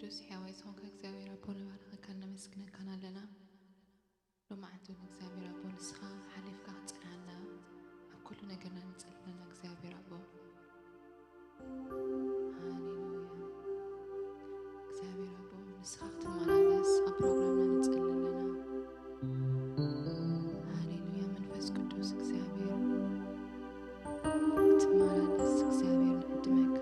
ቅዱስ ሕያዋይ ዝኾንካ እግዚኣብሔር ኣቦ፣ ንባርኸካን ነመስግነካን ኣለና። ሎማዓንቲ እውን እግዚኣብሔር ኣቦ፣ ንስኻ ሓሊፍካ ክትጸንሓና ኣብ ኩሉ ነገርና ንጸልለና እግዚኣብሔር ኣቦ። ሃሌሉያ። እግዚኣብሔር ኣቦ፣ ንስኻ ክትመላለስ ኣብ ፕሮግራምና ንጸሊ ኣለና። ሃሌሉያ። መንፈስ ቅዱስ እግዚኣብሔር ክትመላለስ እግዚኣብሔር ንዕድመካ።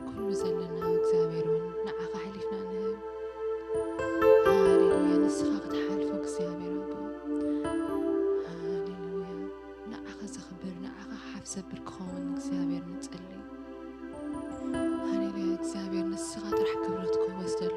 ኩሉ ዘለና እግዚኣብሔር እውን ንዓኻ ሓሊፍና ንህብ። ሃሌሉያ። ንስኻ ክትሓልፎ እግዚኣብሔር ኣቦ። ሃሌሉያ። ንዓኻ ዘኽብር፣ ንዓኻ ሓፍ ዘብል ክኸውን እግዚኣብሔር ንጸሊ። ሃሌሉያ። እግዚኣብሔር ንስኻ ጥራሕ ክብረት ክወስደሉ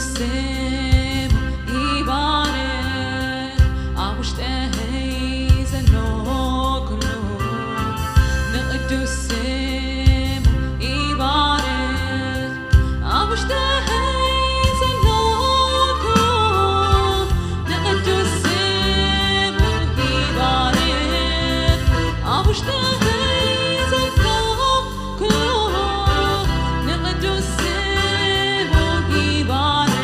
ስሙ ይባረክ ኣብ ውሽጠይ ዘሎ ኩሉ፣ ንቅዱስ ስሙ ይባረክ ኣብ ውሽጠይ ዘሎ ኩሉ፣ ንቅዱስ ስሙ ይባረክ ኣብ ውሽጠይ ዘሎ ኩሉ፣ ንቅዱስ ስሙ ይባረክ።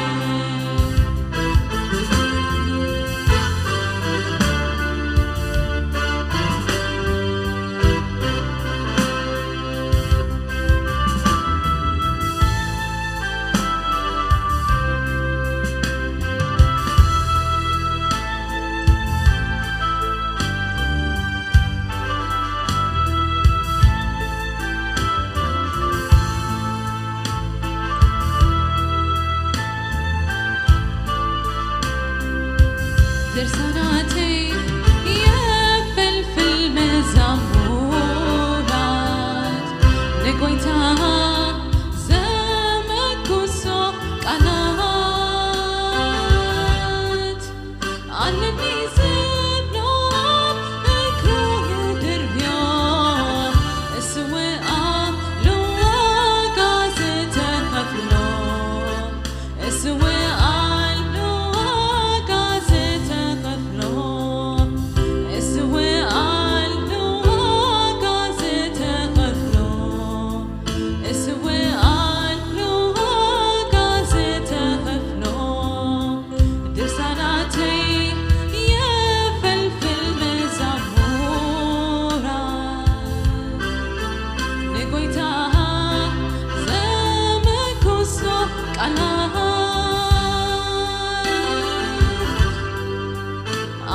ድርሳናተይ የፈልፍል መዛሙራት፣ ንጎይታ ዘመኩሶ ቃላት። ኣለኒ ዝብሎ ኣብ እግሩ ይድርብዮ፣ እሱ ኣሎ ዋጋ ዝተኸፍሎ። እሱ ኣሎ ዋጋ ዝተኸፍሎ። እሱ ኣሎ ዋጋ ዝተኸፍሎ። እሱ ኣሎ ዋጋ ዝተኸፍሎ። ድርሳናተይ የፈልፍል መዛሙራት፣ ንጎይታ ዘመኩሶ ቃላት።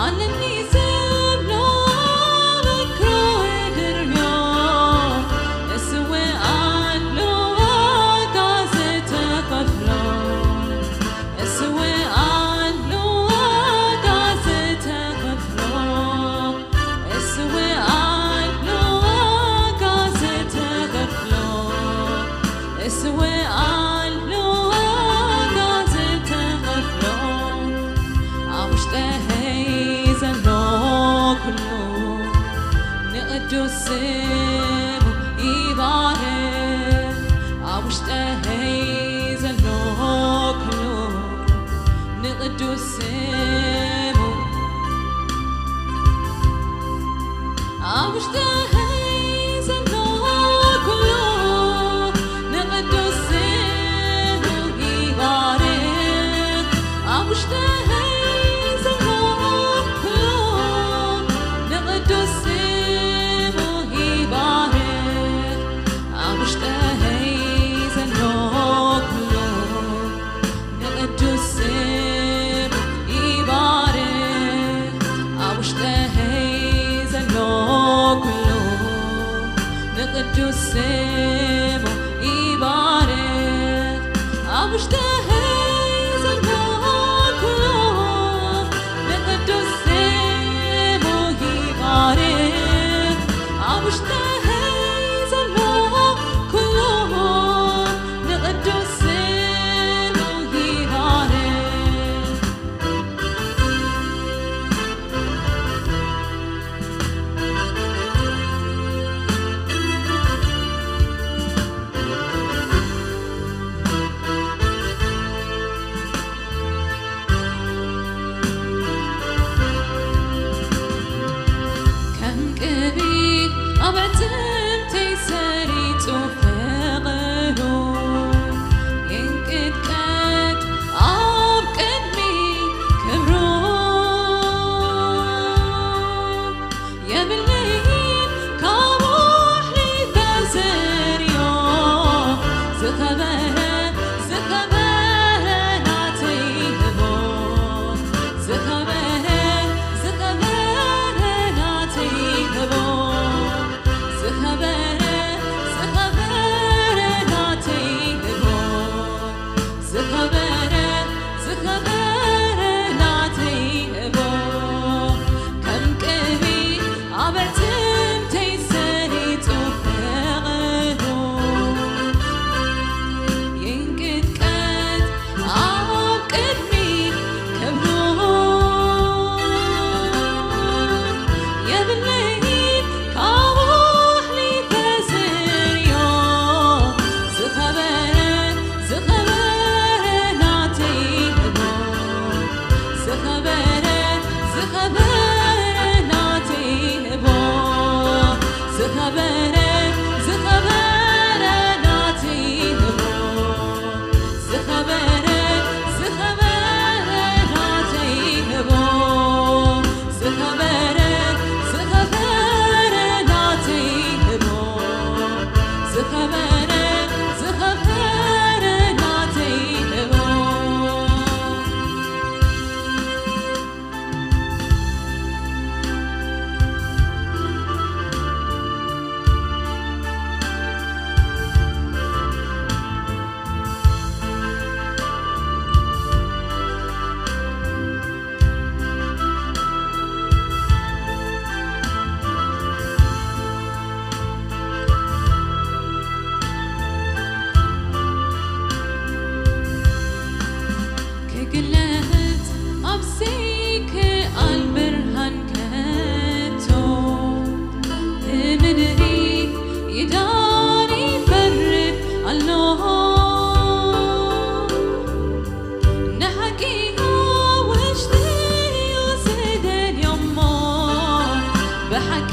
ኣለኒ ዝብሎ ኣብ እግሩ ይድርብዮ፣ እሱ ኣሎ ዋጋ ዝተኸፍሎ። እሱ ኣሎ ዋጋ ዝተኸፍሎ። እሱ ኣሎ ዋጋ ዝተኸፍሎ። እሱ ኣሎ ዋጋ ዝተኸፍሎ። ኣብ ውሽጠይ ዘሎ ኩሉ፣ ንቅዱስ ስሙ ይባረክ። ኣብ ውሽጠይ ዘሎ ኩሉ፣ ንቅዱስ ስሙ። ኣብ ውሽጠይ ዘሎ ኩሉ፣ ንቅዱስ ስሙ ይባርኽ። ኣብ ውሽጠይ ዘሎ ኩሉ፣ ንቅዱስ ስሙ ይባርኽ። ኣብ ውሽጠይ ዘሎ ኩሉ፣ ንቅዱስ ስሙ ይባርኽ። ኣብ ውሽጠይ ዘሎ ኩሉ፣ ንቅዱስ ስሙ ይባርኽ። ኣብ ውሽጠይ ዘሎ ኩሉ፣ ንቅዱስ ስሙ ይባርኽ። ኣብ ውሽጠይ ዘሎ ኩሉ፣ ንቅዱስ ስሙ ይባርኽ። ከም ቅብኢ ኣብ ኣዕጽምተይ ሰሪጹ ፍቕሩ፣ ይንቅጥቀጥ ኣብ ቅድሚ ክብሩ። የብለይን ካብ ወሕኒ ተዘርዮ፣ ዝኸበረ፣ ዝኸበረ ናተይ ህቦ። ዝኸበረ፣ ዝኸበረ ናተይ ህቦ። ዝኸበረ፣ ዝኸበረ ናተይ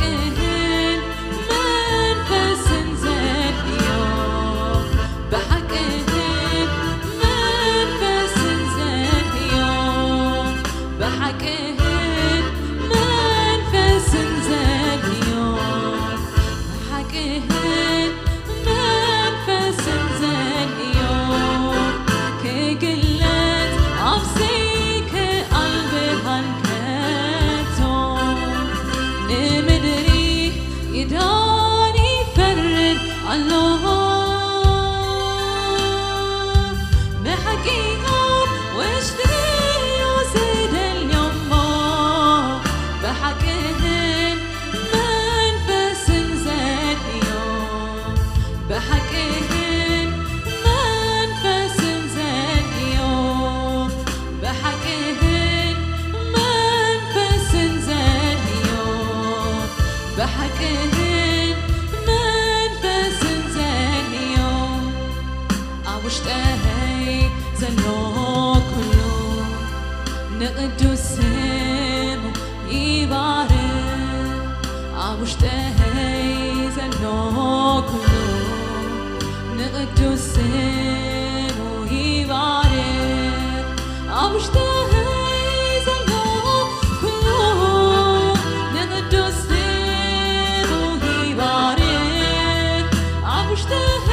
ብሓቅህን መንፈስን ዘድልዮ፣ ብሓቅህን መንፈስን ዘድልዮ፣ ብሓቅህን መንፈስን ዘድልዮ፣ ብሓቅህን መንፈስን ዘድልዮ፣ ክግለጽ ኣብ ዘይክኣል ብርሃን ከቶ፣ ንምድሪ ይዳን ይፈርድ ኣሎ። ብሓቂ ኣብ ውሽጢ እዩ ዝደልዮ እሞ፣ ብሓቅህን መንፈስን ዘድልዮ፣ ብሓቅህን መንፈስን ዘድልዮ፣ ብሓቅህን መንፈስን ዘድልዮ፣ ብሓቅህን መንፈስን ዘድልዮ፣ ኣብ ውሽጠይ ዘሎ ኩሉ ንቕዱስ ስሙ ይባርኽ። ኣብ ውሽጠይ ዘሎ ኩሉ ንቕዱስ ስሙ ይባርኽ። ኣብ ውሽጠይ ዘሎ ኩሉ ንቕዱስ ስሙ ይባርኽ። ኣብ ውሽጠይ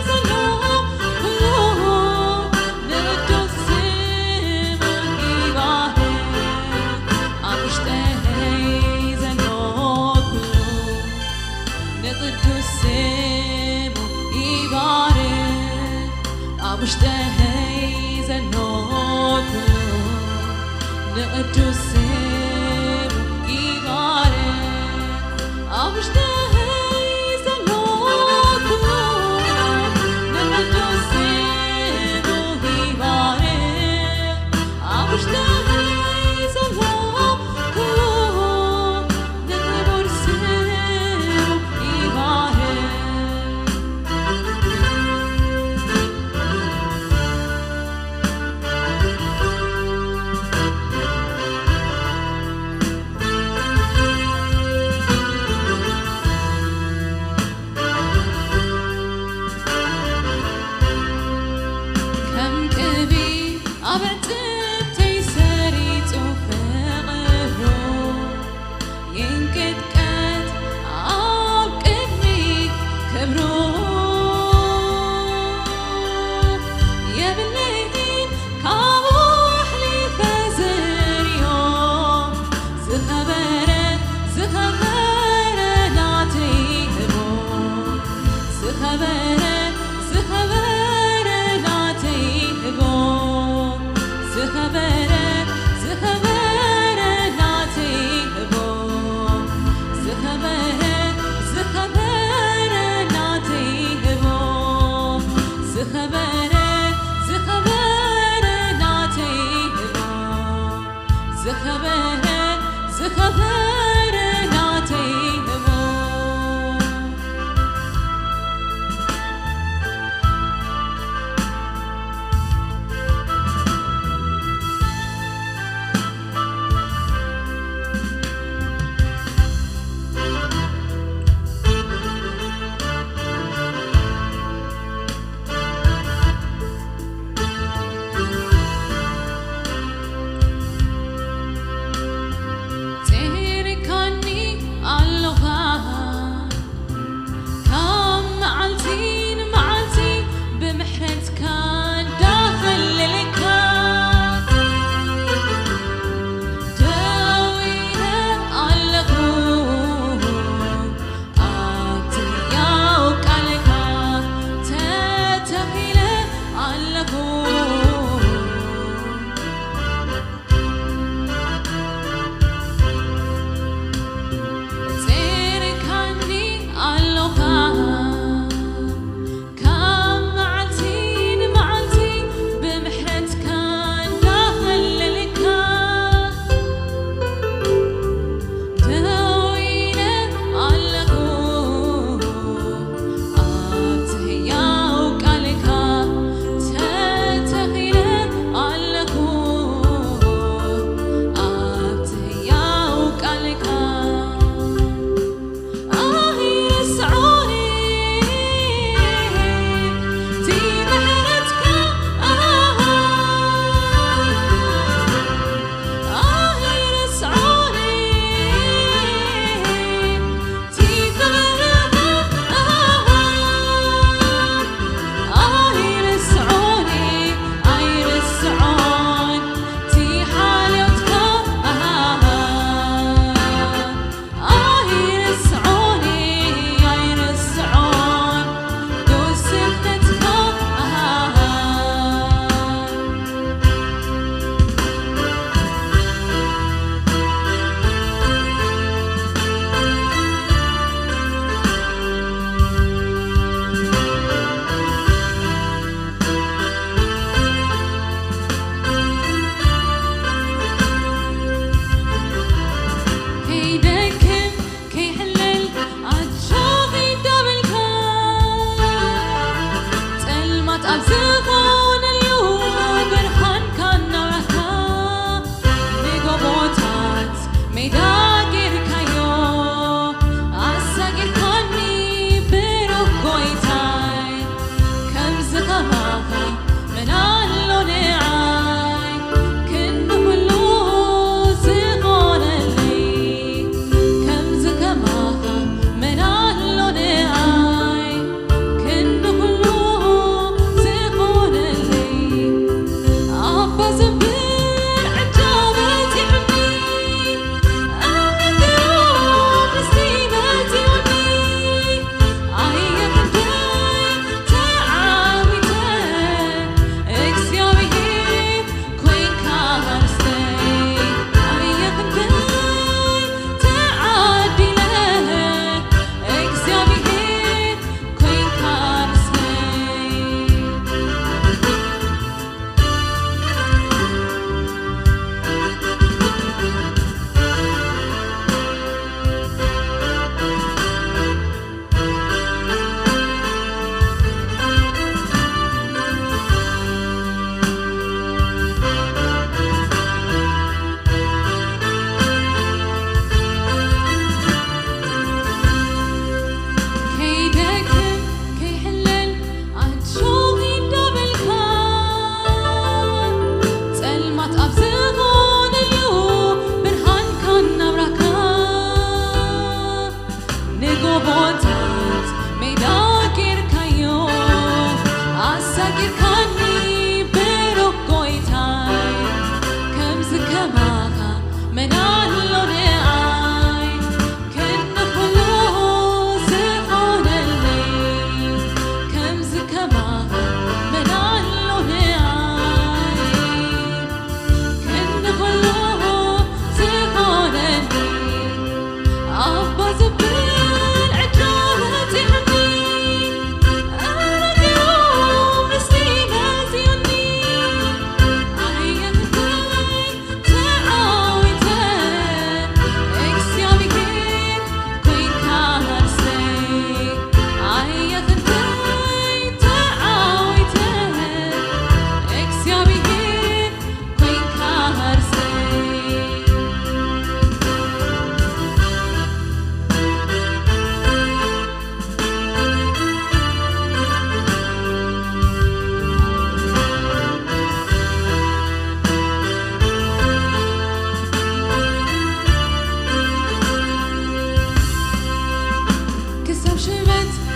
ዘሎ ኩሉ ንቕዱስ ስሙ ይባርኽ። ኣብ ውሽጠይ ዘሎ ኩሉ ንቕዱስ ስሙ ይባርኽ። ኣብ ውሽጠይ ዘሎ ኩሉ ንቕዱስ ስሙ ይባርኽ። ኣብ ውሽጠይ ዘሎ ኩሉ ንቕዱስ ስሙ ይባርኽ። ኣብ ውሽጠይ ዘሎ ኩሉ ንክቡር ስሙ ይባርኽ። ከም ቅቢ ኣብ ኣዕጽምተይ ሰሪጹ ፍቕሩ፣ ይንቅጥቀጥ ኣብ ቅድሚ ክብሩ። የብለይን ካብኡ ኣሕሊፈ ዝርእዮ፣ ዝኸበረ፣ ዝኸበረ ናተይ ህቦ። ዝኸበረ፣ ዝኸበረ ናተይ ህቦ። ዝኸበረ፣ ዝኸበረ ናተይ ህቦ። ዝኸበረ፣ ዝኸበረ ናተይ ህቦ። ዝኸበረ፣ ዝኸበረ ናተይ ህቦ። ዝኸበረ፣ ዝኸበረ ናተይ ህቦ።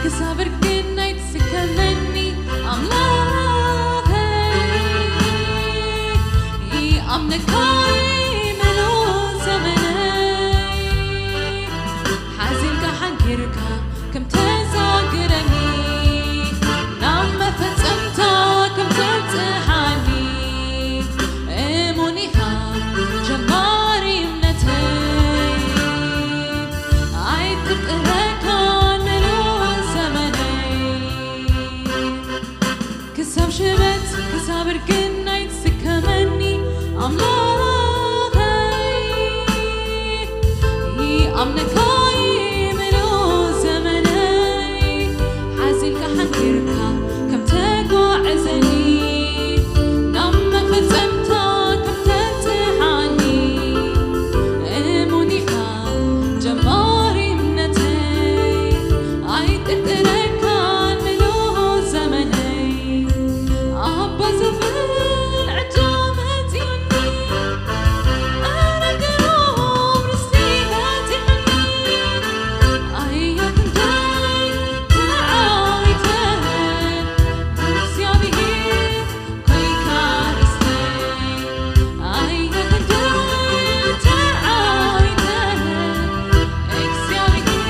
ክሳብ እርግናይ ትስከመኒ ኣምላኸይ፣ ይኣምነካ ምሉእ ዘመነይ። ሓዚንካ ሓንኪርካ ከም ተዛግረኒ፣ ናብ መፈጸምታ ከም ተብጽሓኒ፣ እሙን ኢኻ ጀማሪ እምነተይ። ኣይጥርጥረካን ምሉእ ዘመነይ። ክሳብ ሽበት ክሳብ እርግናይ ትስከመኒ ኣምላኸይ፣ ይኣምነካ ምሉእ ዘመነይ። ሓዚልካ ሓንኪርካ ከም ተጓዕዘኒ፣ ናብ መፈጸምታ ከም ተብጽሓኒ፣ እሙን ኢኻ ጀማሪ እምነተይ። ኣይጥርጥረካን ምሉእ ዘመነይ። ኣባ ዝብል ዕጫ መጺኡኒ፣ ኣነ ግሩም ርስቲ በጺሑኒ። ኣየ ክንደይ ተዓዊተ፣ እግዚኣብሔር ኮይንካ ርስተይ። ኣየ ክንደይ ተዓዊተ፣ እግዚኣብሔር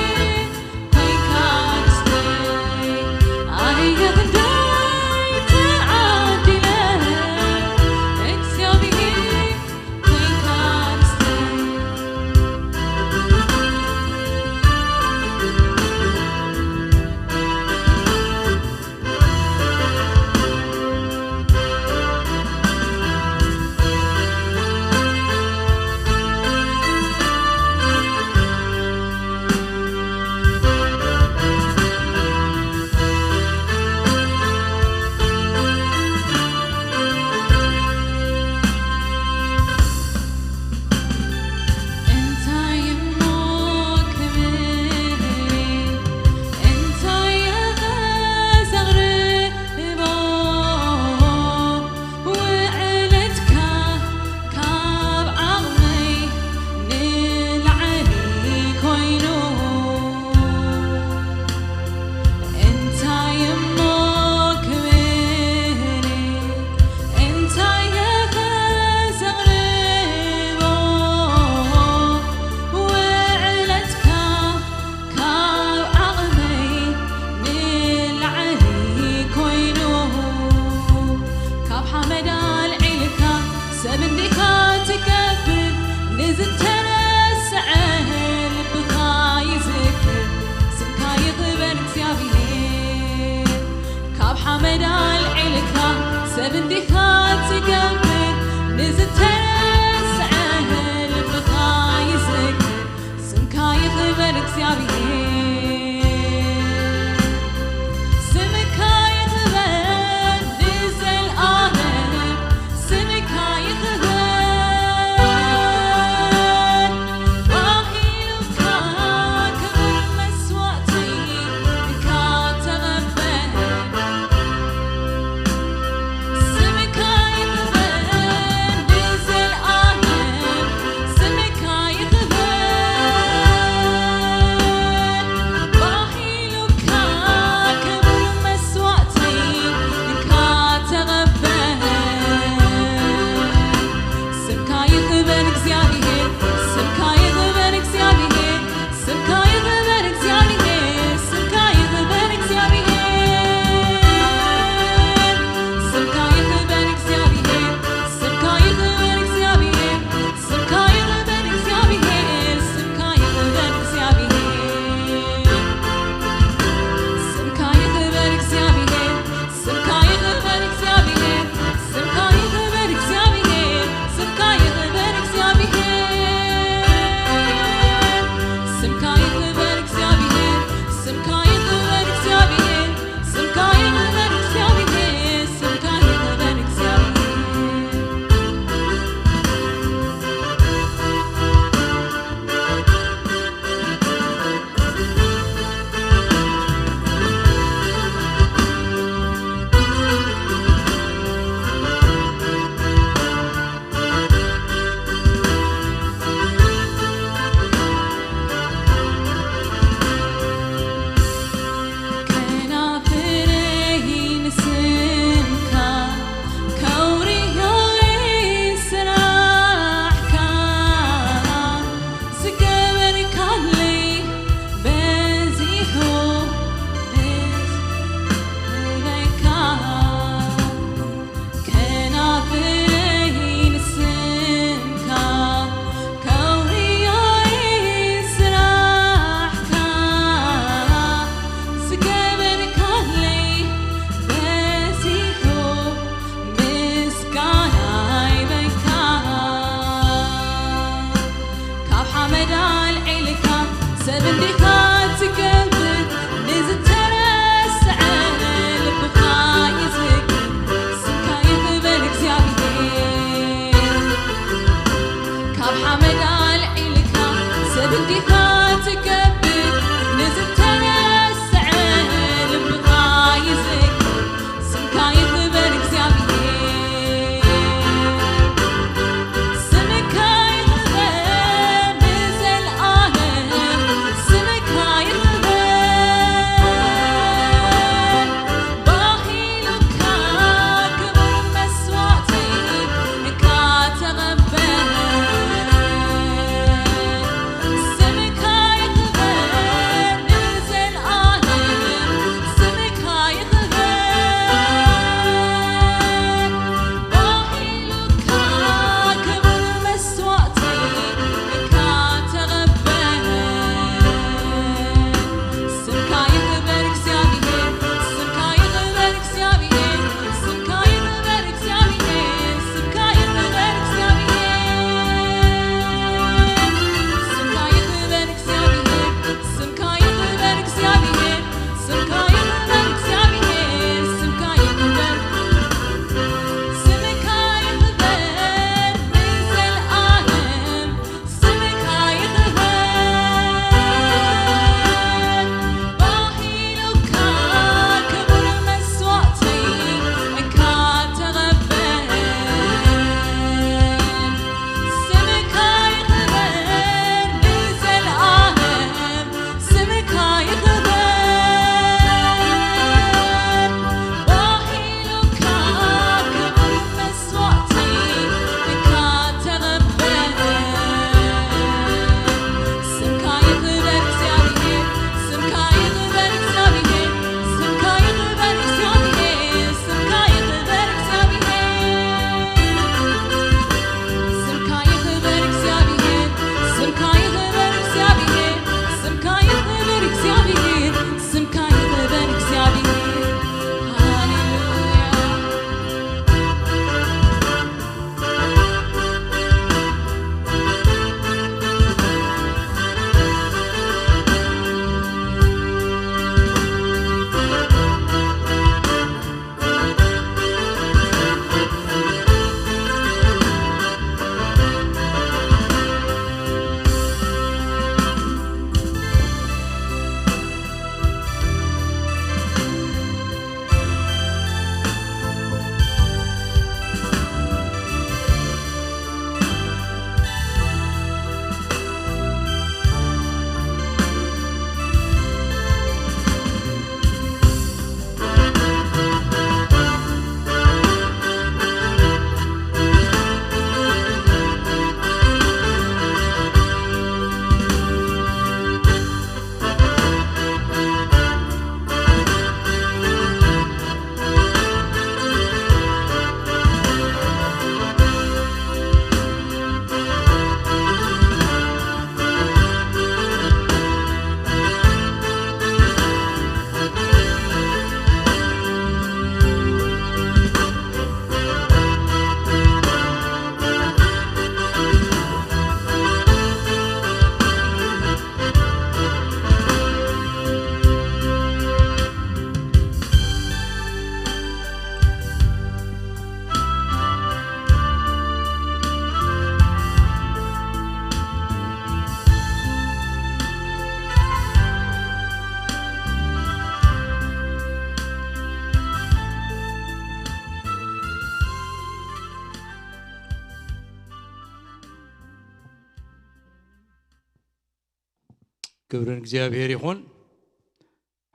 ክብሪ ንእግዚኣብሔር ይኹን።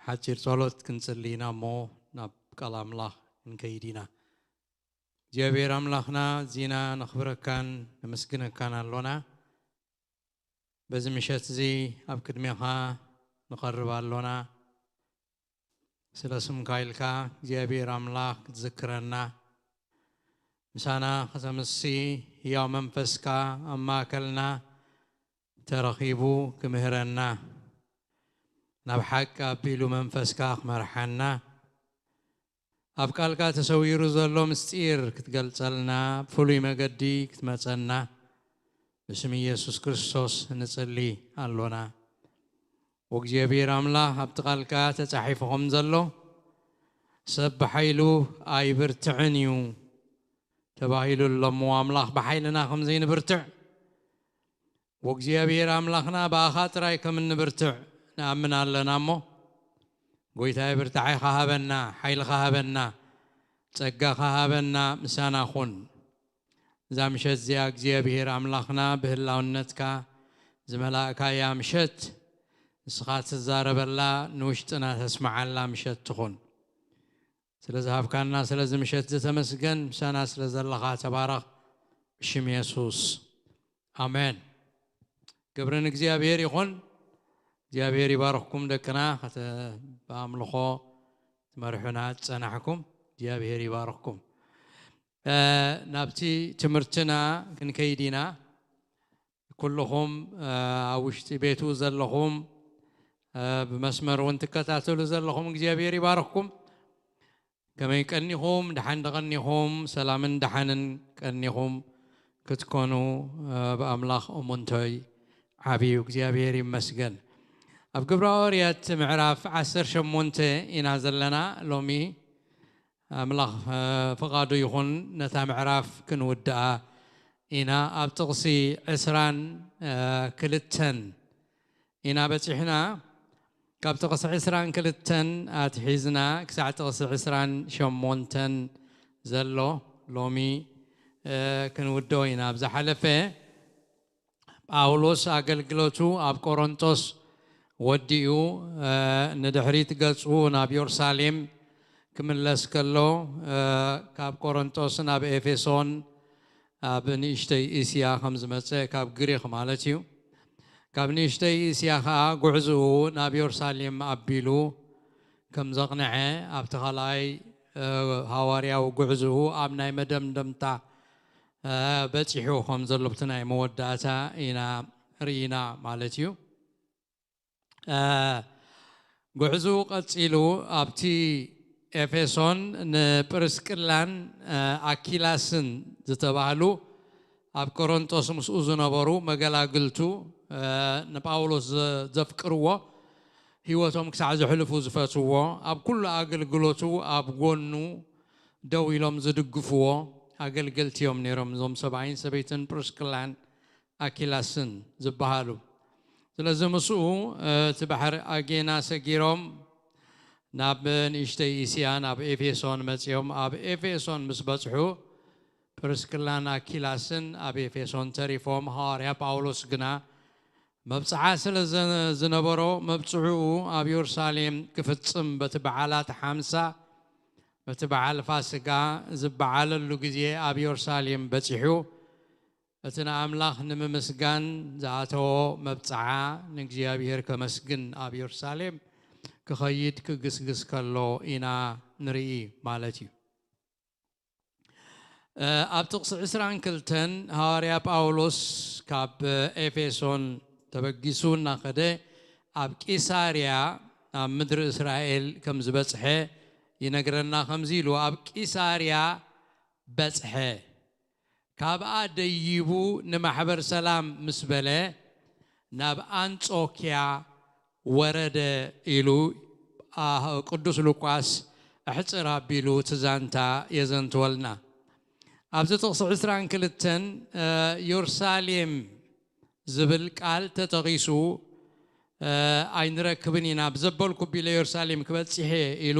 ሓፂር ጸሎት ክንጽሊ ኢና እሞ ናብ ቃል ኣምላኽ ክንከይድ ኢና። እግዚኣብሔር ኣምላኽና፣ እዚና ነኽብረካን ነመስግነካን ኣሎና። በዚ ምሸት እዚ ኣብ ቅድሜኻ ንቐርብ ኣሎና። ስለ ስምካ ኢልካ እግዚኣብሔር ኣምላኽ ክትዝክረና፣ ምሳና ከተምሲ ህያው መንፈስካ ኣብ ማእከልና ተረኺቡ ክምህረና፣ ናብ ሓቂ ኣቢሉ መንፈስካ ክመርሓና፣ ኣብ ቃልካ ተሰዊሩ ዘሎ ምስጢር ክትገልጸልና፣ ብፍሉይ መገዲ ክትመጸና ብስም ኢየሱስ ክርስቶስ ንጽሊ ኣሎና። ወእግዚኣብሔር ኣምላኽ ኣብቲ ቃልካ ተጻሒፉ ከም ዘሎ፣ ሰብ ብሓይሉ ኣይብርትዕን እዩ ተባሂሉ ኣሎ እሞ፣ ኣምላኽ ብሓይልና ከም ዘይንብርትዕ፣ ወእግዚኣብሔር ኣምላኽና ብኣኻ ጥራይ ከም እንብርትዕ ንኣምን ኣለና እሞ፣ ጎይታይ ብርታዕኻ ሃበና፣ ሓይልኻ ሃበና፣ ጸጋኻ ሃበና፣ ምሳና ኹን። እዛ ምሸት እዚኣ እግዚኣብሔር ኣምላኽና ብህላውነትካ ዝመላእካያ ምሸት፣ ንስኻ ትዛረበላ፣ ንውሽጥና ተስምዓላ ምሸት ትኹን። ስለ ዝሃብካና ስለዚ ምሸት ዝተመስገን፣ ምሳና ስለ ዘለኻ ተባረኽ፣ ብሽም የሱስ ኣሜን። ክብሪ ንእግዚኣብሔር ይኹን። እግዚኣብሔር ይባርኽኩም ደቅና፣ ከተ ብኣምልኾ ትመርሑና ዝጸናሕኩም እግዚኣብሔር ይባርኽኩም። እ፣ ናብቲ ትምህርትና ክንከይድ ኢና። ኩልኹም፣ እ፣ ኣብ ውሽጢ ቤቱ ዘለኹም፣ እ፣ ብመስመር እውን ትከታተሉ ዘለኹም እግዚኣብሔር ይባርኽኩም። ከመይ ቀኒኹም? ደሓን ደቐኒኹም? ሰላምን ደሓንን ቀኒኹም ክትኮኑ፣ እ፣ ብኣምላኽ እሙንቶይ ዓብዩ እግዚኣብሔር ይመስገን። ኣብ ግብረ ሃዋርያት ምዕራፍ ዓሰርተ ሸሞንተ ኢና ዘለና ሎሚ። ኣምላኽ፣ እ፣ ፍቓዱ ይኹን ነታ ምዕራፍ ክንውድኣ ኢና። ኣብ ጥቕሲ ዕስራን፣ እ፣ ክልተን ኢና በጺሕና። ካብ ጥቕሲ ዕስራን ክልተን ኣትሒዝና ክሳዕ ጥቕሲ ዕስራን ሸሞንተን ዘሎ ሎሚ፣ እ፣ ክንውድኦ ኢና። ኣብ ዝሓለፈ ጳውሎስ ኣገልግሎቱ ኣብ ቆሮንቶስ ወዲኡ፣ እ፣ ንድሕሪት ገጹ ናብ የሩሳሌም ክምለስ ከሎ፣ እ፣ ካብ ቆሮንቶስ ናብ ኤፌሶን፣ ኣብ ንእሽተይ እስያ ከም ዝመጸ፣ ካብ ግሪኽ ማለት እዩ። ካብ ንእሽተይ እስያ ኸኣ ጉዕዝኡ ናብ የሩሳሌም ኣቢሉ ከም ዘቕንዐ ኣብቲ ካልኣይ፣ እ፣ ሃዋርያዊ ጉዕዝኡ ኣብ ናይ መደምደምታ፣ እ፣ በጺሑ ከም ዘሎ፣ ኣብቲ ናይ መወዳእታ ኢና ርኢና ማለት እዩ። እ፣ ጉዕዝኡ ቀጺሉ ኣብቲ ኤፌሶን ንጵርስቅላን፣ እ፣ ኣኪላስን ዝተባህሉ ኣብ ቆሮንቶስ ምስኡ ዝነበሩ መገላግልቱ፣ እ፣ ንጳውሎስ ዘ-፣ ዘፍቅርዎ፣ ህይወቶም ክሳዕ ዘሕልፉ ዝፈትዎ፣ ኣብ ኩሉ ኣገልግሎቱ ኣብ ጎኑ ደው ኢሎም ዝድግፍዎ ኣገልገልቲ እዮም ነይሮም፣ እዞም ሰብኣይን ሰበይትን ፕሪስክላን ኣኪላስን ዝበሃሉ። ስለዚ ምስኡ፣ እ፣ እቲ ባሕሪ ኣጌና ሰጊሮም ናብ ንእሽተይ እስያ፣ ናብ ኤፌሶን መጺኦም። ኣብ ኤፌሶን ምስ በጽሑ፣ ፕሪስክላን ኣኪላስን ኣብ ኤፌሶን ተሪፎም፣ ሃዋርያ ጳውሎስ ግና መብጽዓ ስለ ዘ-፣ ዝነበሮ፣ መብጽዕኡ ኣብ የሩሳሌም ክፍጽም፣ በቲ በዓላት ሓምሳ፣ በቲ በዓል ፋስጋ ዝበዓለሉ ግዜ ኣብ የሩሳሌም በጺሑ፣ እቲ ንኣምላኽ ንምምስጋን ዝኣተዎ መብጽዓ ንእግዚኣብሔር ከመስግን ኣብ የሩሳሌም ክኸይድ ክግስግስ ከሎ ኢና ንርኢ ማለት እዩ። እ፣ ኣብ ጥቕሲ ዕስራን ክልተን ሃዋርያ ጳውሎስ ካብ ኤፌሶን ተበጊሱ እናኸደ ኣብ ቂሳርያ ኣብ ምድሪ እስራኤል ከም ዝበጽሐ ይነግረና። ከምዚ ኢሉ ኣብ ቂሳርያ በጽሐ። ካብኣ ደይቡ ንማሕበር ሰላም ምስ በለ ናብ ኣንጾክያ ወረደ ኢሉ፣ ኣ፣ ቅዱስ ሉቃስ ኣሕጽር ኣቢሉ እቲ ዛንታ የዘንትወልና። ኣብዚ ጥቕሲ ዕስራን ክልተን፣ እ፣ የሩሳሌም ዝብል ቃል ተጠቒሱ፣ እ፣ ኣይንረክብን ኢና። ብዘበልኩ ኣቢለ የሩሳሌም ክበጽሕ እየ ኢሉ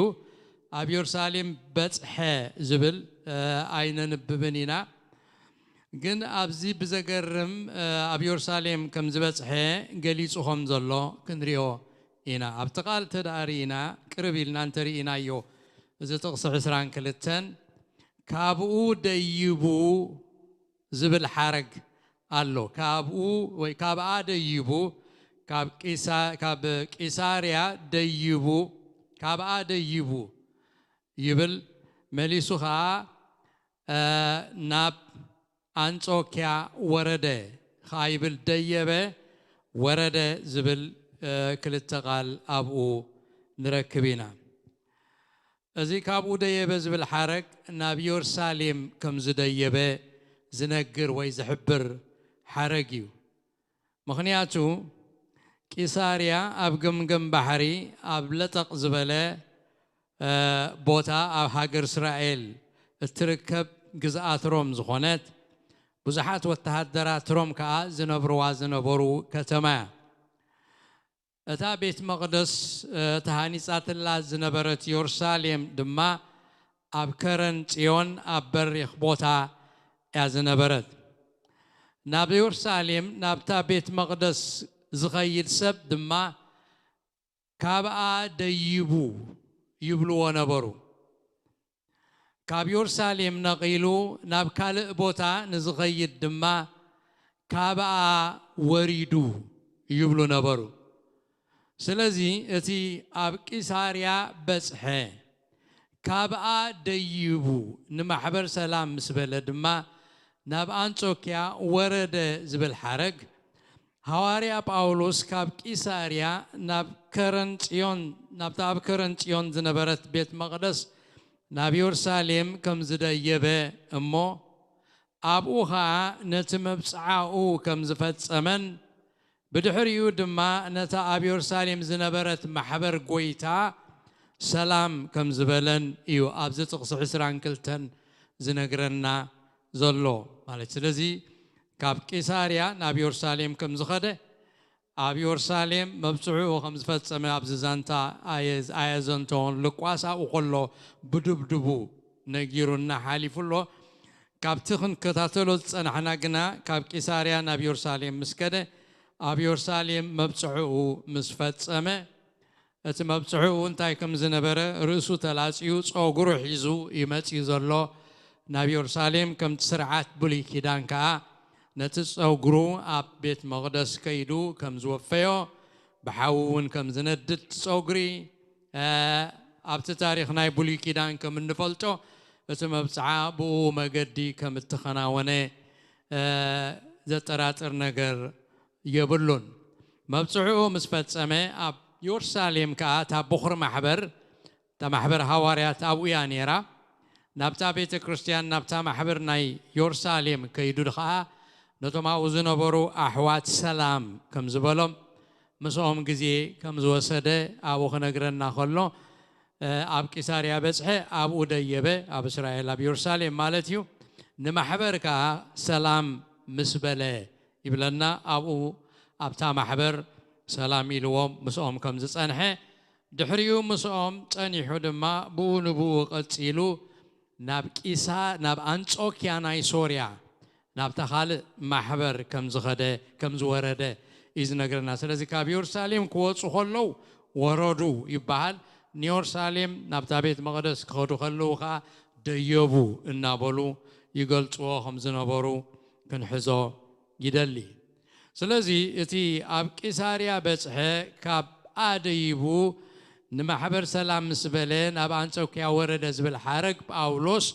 ኣብ የሩሳሌም በጽሐ ዝብል፣ እ፣ ኣይነንብብን ኢና። ግን ኣብዚ ብዘገርም ኣብ ኢየሩሳሌም ከም ዝበጽሐ ገሊጹ ከም ዘሎ ክንሪኦ ኢና። ኣብቲ ቃል ተደኣ ርኢና፣ ቅርብ ኢልና እንተርኢናዮ፣ እዚ ጥቕሲ ዕስራን ክልተን ካብኡ ደይቡ ዝብል ሓረግ ኣሎ። ካብኡ ወይ ካብኣ ደይቡ፣ ካብ ቂሳ-፣ ካብ ቂሳርያ ደይቡ፣ ካብኣ ደይቡ ይብል። መሊሱ ኸኣ፣ እ፣ ናብ ኣንጾክያ ወረደ ኸኣ ይብል። ደየበ፣ ወረደ ዝብል፣ እ፣ ክልተ ቃል ኣብኡ ንረክብ ኢና። እዚ ካብኡ ደየበ ዝብል ሓረግ ናብ ኢየሩሳሌም ከም ዝደየበ ዝነግር ወይ ዝሕብር ሓረግ እዩ። ምኽንያቱ ቂሳርያ ኣብ ገምገም ባሕሪ ኣብ ለጠቕ ዝበለ፣ እ፣ ቦታ ኣብ ሃገር እስራኤል እትርከብ ግዝኣት ሮም ዝኾነት ብዙሓት ወተሃደራት ሮም ከኣ ዝነብርዋ ዝነበሩ ከተማ እያ። እታ ቤት መቕደስ፣ እ፣ ተሃኒጻትላ ዝነበረት ኢየሩሳሌም ድማ ኣብ ከረን ጽዮን ኣብ በሪኽ ቦታ እያ ዝነበረት። ናብ ኢየሩሳሌም ናብታ ቤት መቕደስ ዝኸይድ ሰብ ድማ ካብኣ ደይቡ ይብልዎ ነበሩ። ካብ ኢየሩሳሌም ነቒሉ ናብ ካልእ ቦታ ንዝኸይድ ድማ ካብኣ ወሪዱ ይብሉ ነበሩ። ስለዚ እቲ ኣብ ቂሳርያ በጽሐ፣ ካብኣ ደይቡ ንማሕበር ሰላም ምስ በለ ድማ ናብ ኣንጾክያ ወረደ ዝብል ሓረግ፣ ሃዋርያ ጳውሎስ ካብ ቂሳርያ ናብ ከረን ጽዮን፣ ናብታ ኣብ ከረን ጽዮን ዝነበረት ቤት መቕደስ ናብ ኢየሩሳሌም ከም ዝደየበ እሞ ኣብኡ ኸኣ ነቲ መብጽዓኡ ከም ዝፈጸመን ብድሕሪኡ ድማ ነታ ኣብ የሩሳሌም ዝነበረት ማሕበር ጐይታ ሰላም ከም ዝበለን እዩ ኣብዚ ጥቕሲ ዕስራን ክልተን ዝነግረና ዘሎ ማለት። ስለዚ ካብ ቂሳርያ ናብ የሩሳሌም ከም ዝኸደ፣ ኣብ የሩሳሌም መብጽዕኡ ከም ዝፈጸመ ኣብዚ ዛንታ ኣየ-፣ ኣየዘንተዎን። ሉቃስ ኣብኡ ከሎ ብድብድቡ ነጊሩና ሓሊፉ ኣሎ። ካብቲ ክንከታተሎ ዝጸናሕና ግና ካብ ቂሳርያ ናብ የሩሳሌም ምስ ከደ፣ ኣብ የሩሳሌም መብጽዕኡ ምስ ፈጸመ፣ እቲ መብጽዕኡ እንታይ ከም ዝነበረ፣ ርእሱ ተላጽዩ ጸጉሩ ሒዙ እዩ መጺኡ ዘሎ። ናብ የሩሳሌም ከምቲ ስርዓት ብሉይ ኪዳን ከኣ ነቲ ጸጉሩ ኣብ ቤት መቕደስ ከይዱ ከም ዝወፈዮ፣ ብሓዊ እውን ከም ዝነድድ ጸጉሪ፣ እ፣ ኣብቲ ታሪኽ ናይ ብሉይ ኪዳን ከም እንፈልጦ፣ እቲ መብጽዓ ብኡ መገዲ ከም እተኸናወነ፣ እ፣ ዘጠራጥር ነገር የብሉን። መብጽዕኡ ምስ ፈጸመ፣ ኣብ የሩሳሌም ከኣ እታ ቦኽሪ ማሕበር፣ እታ ማሕበር ሃዋርያት ኣብኡ እያ ነይራ። ናብታ ቤተ ክርስቲያን፣ ናብታ ማሕበር ናይ የሩሳሌም ከይዱ ከኣ ነቶም ኣብኡ ዝነበሩ ኣሕዋት ሰላም ከም ዝበሎም፣ ምስኦም ግዜ ከም ዝወሰደ ኣብኡ ክነግረና ከሎ፣ እ፣ ኣብ ቂሳርያ በጽሐ፣ ኣብኡ ደየበ፣ ኣብ እስራኤል፣ ኣብ የሩሳሌም ማለት እዩ። ንማሕበር ከኣ ሰላም ምስ በለ ይብለና፣ ኣብኡ ኣብታ ማሕበር ሰላም ኢልዎም ምስኦም ከም ዝጸንሐ፣ ድሕሪኡ ምስኦም ጸኒሑ ድማ ብኡ ንብኡ ቀጺሉ ናብ ቂሳ-፣ ናብ ኣንጾክያ ናይ ሶርያ፣ ናብታ ካልእ ማሕበር ከም ዝኸደ፣ ከም ዝወረደ እዩ ዝነግረና። ስለዚ ካብ የሩሳሌም ክወጹ ከለዉ ወረዱ ይበሃል። ንየሩሳሌም ናብታ ቤት መቕደስ ክኸዱ ከለዉ ኸኣ ደየቡ እናበሉ ይገልጽዎ ከም ዝነበሩ ክንሕዞ ይደሊ። ስለዚ እቲ ኣብ ቂሳርያ በጽሐ፣ ካብ ኣደይቡ ንማሕበር ሰላም ምስ በለ ናብ ኣንጾክያ ወረደ ዝብል ሓረግ ጳውሎስ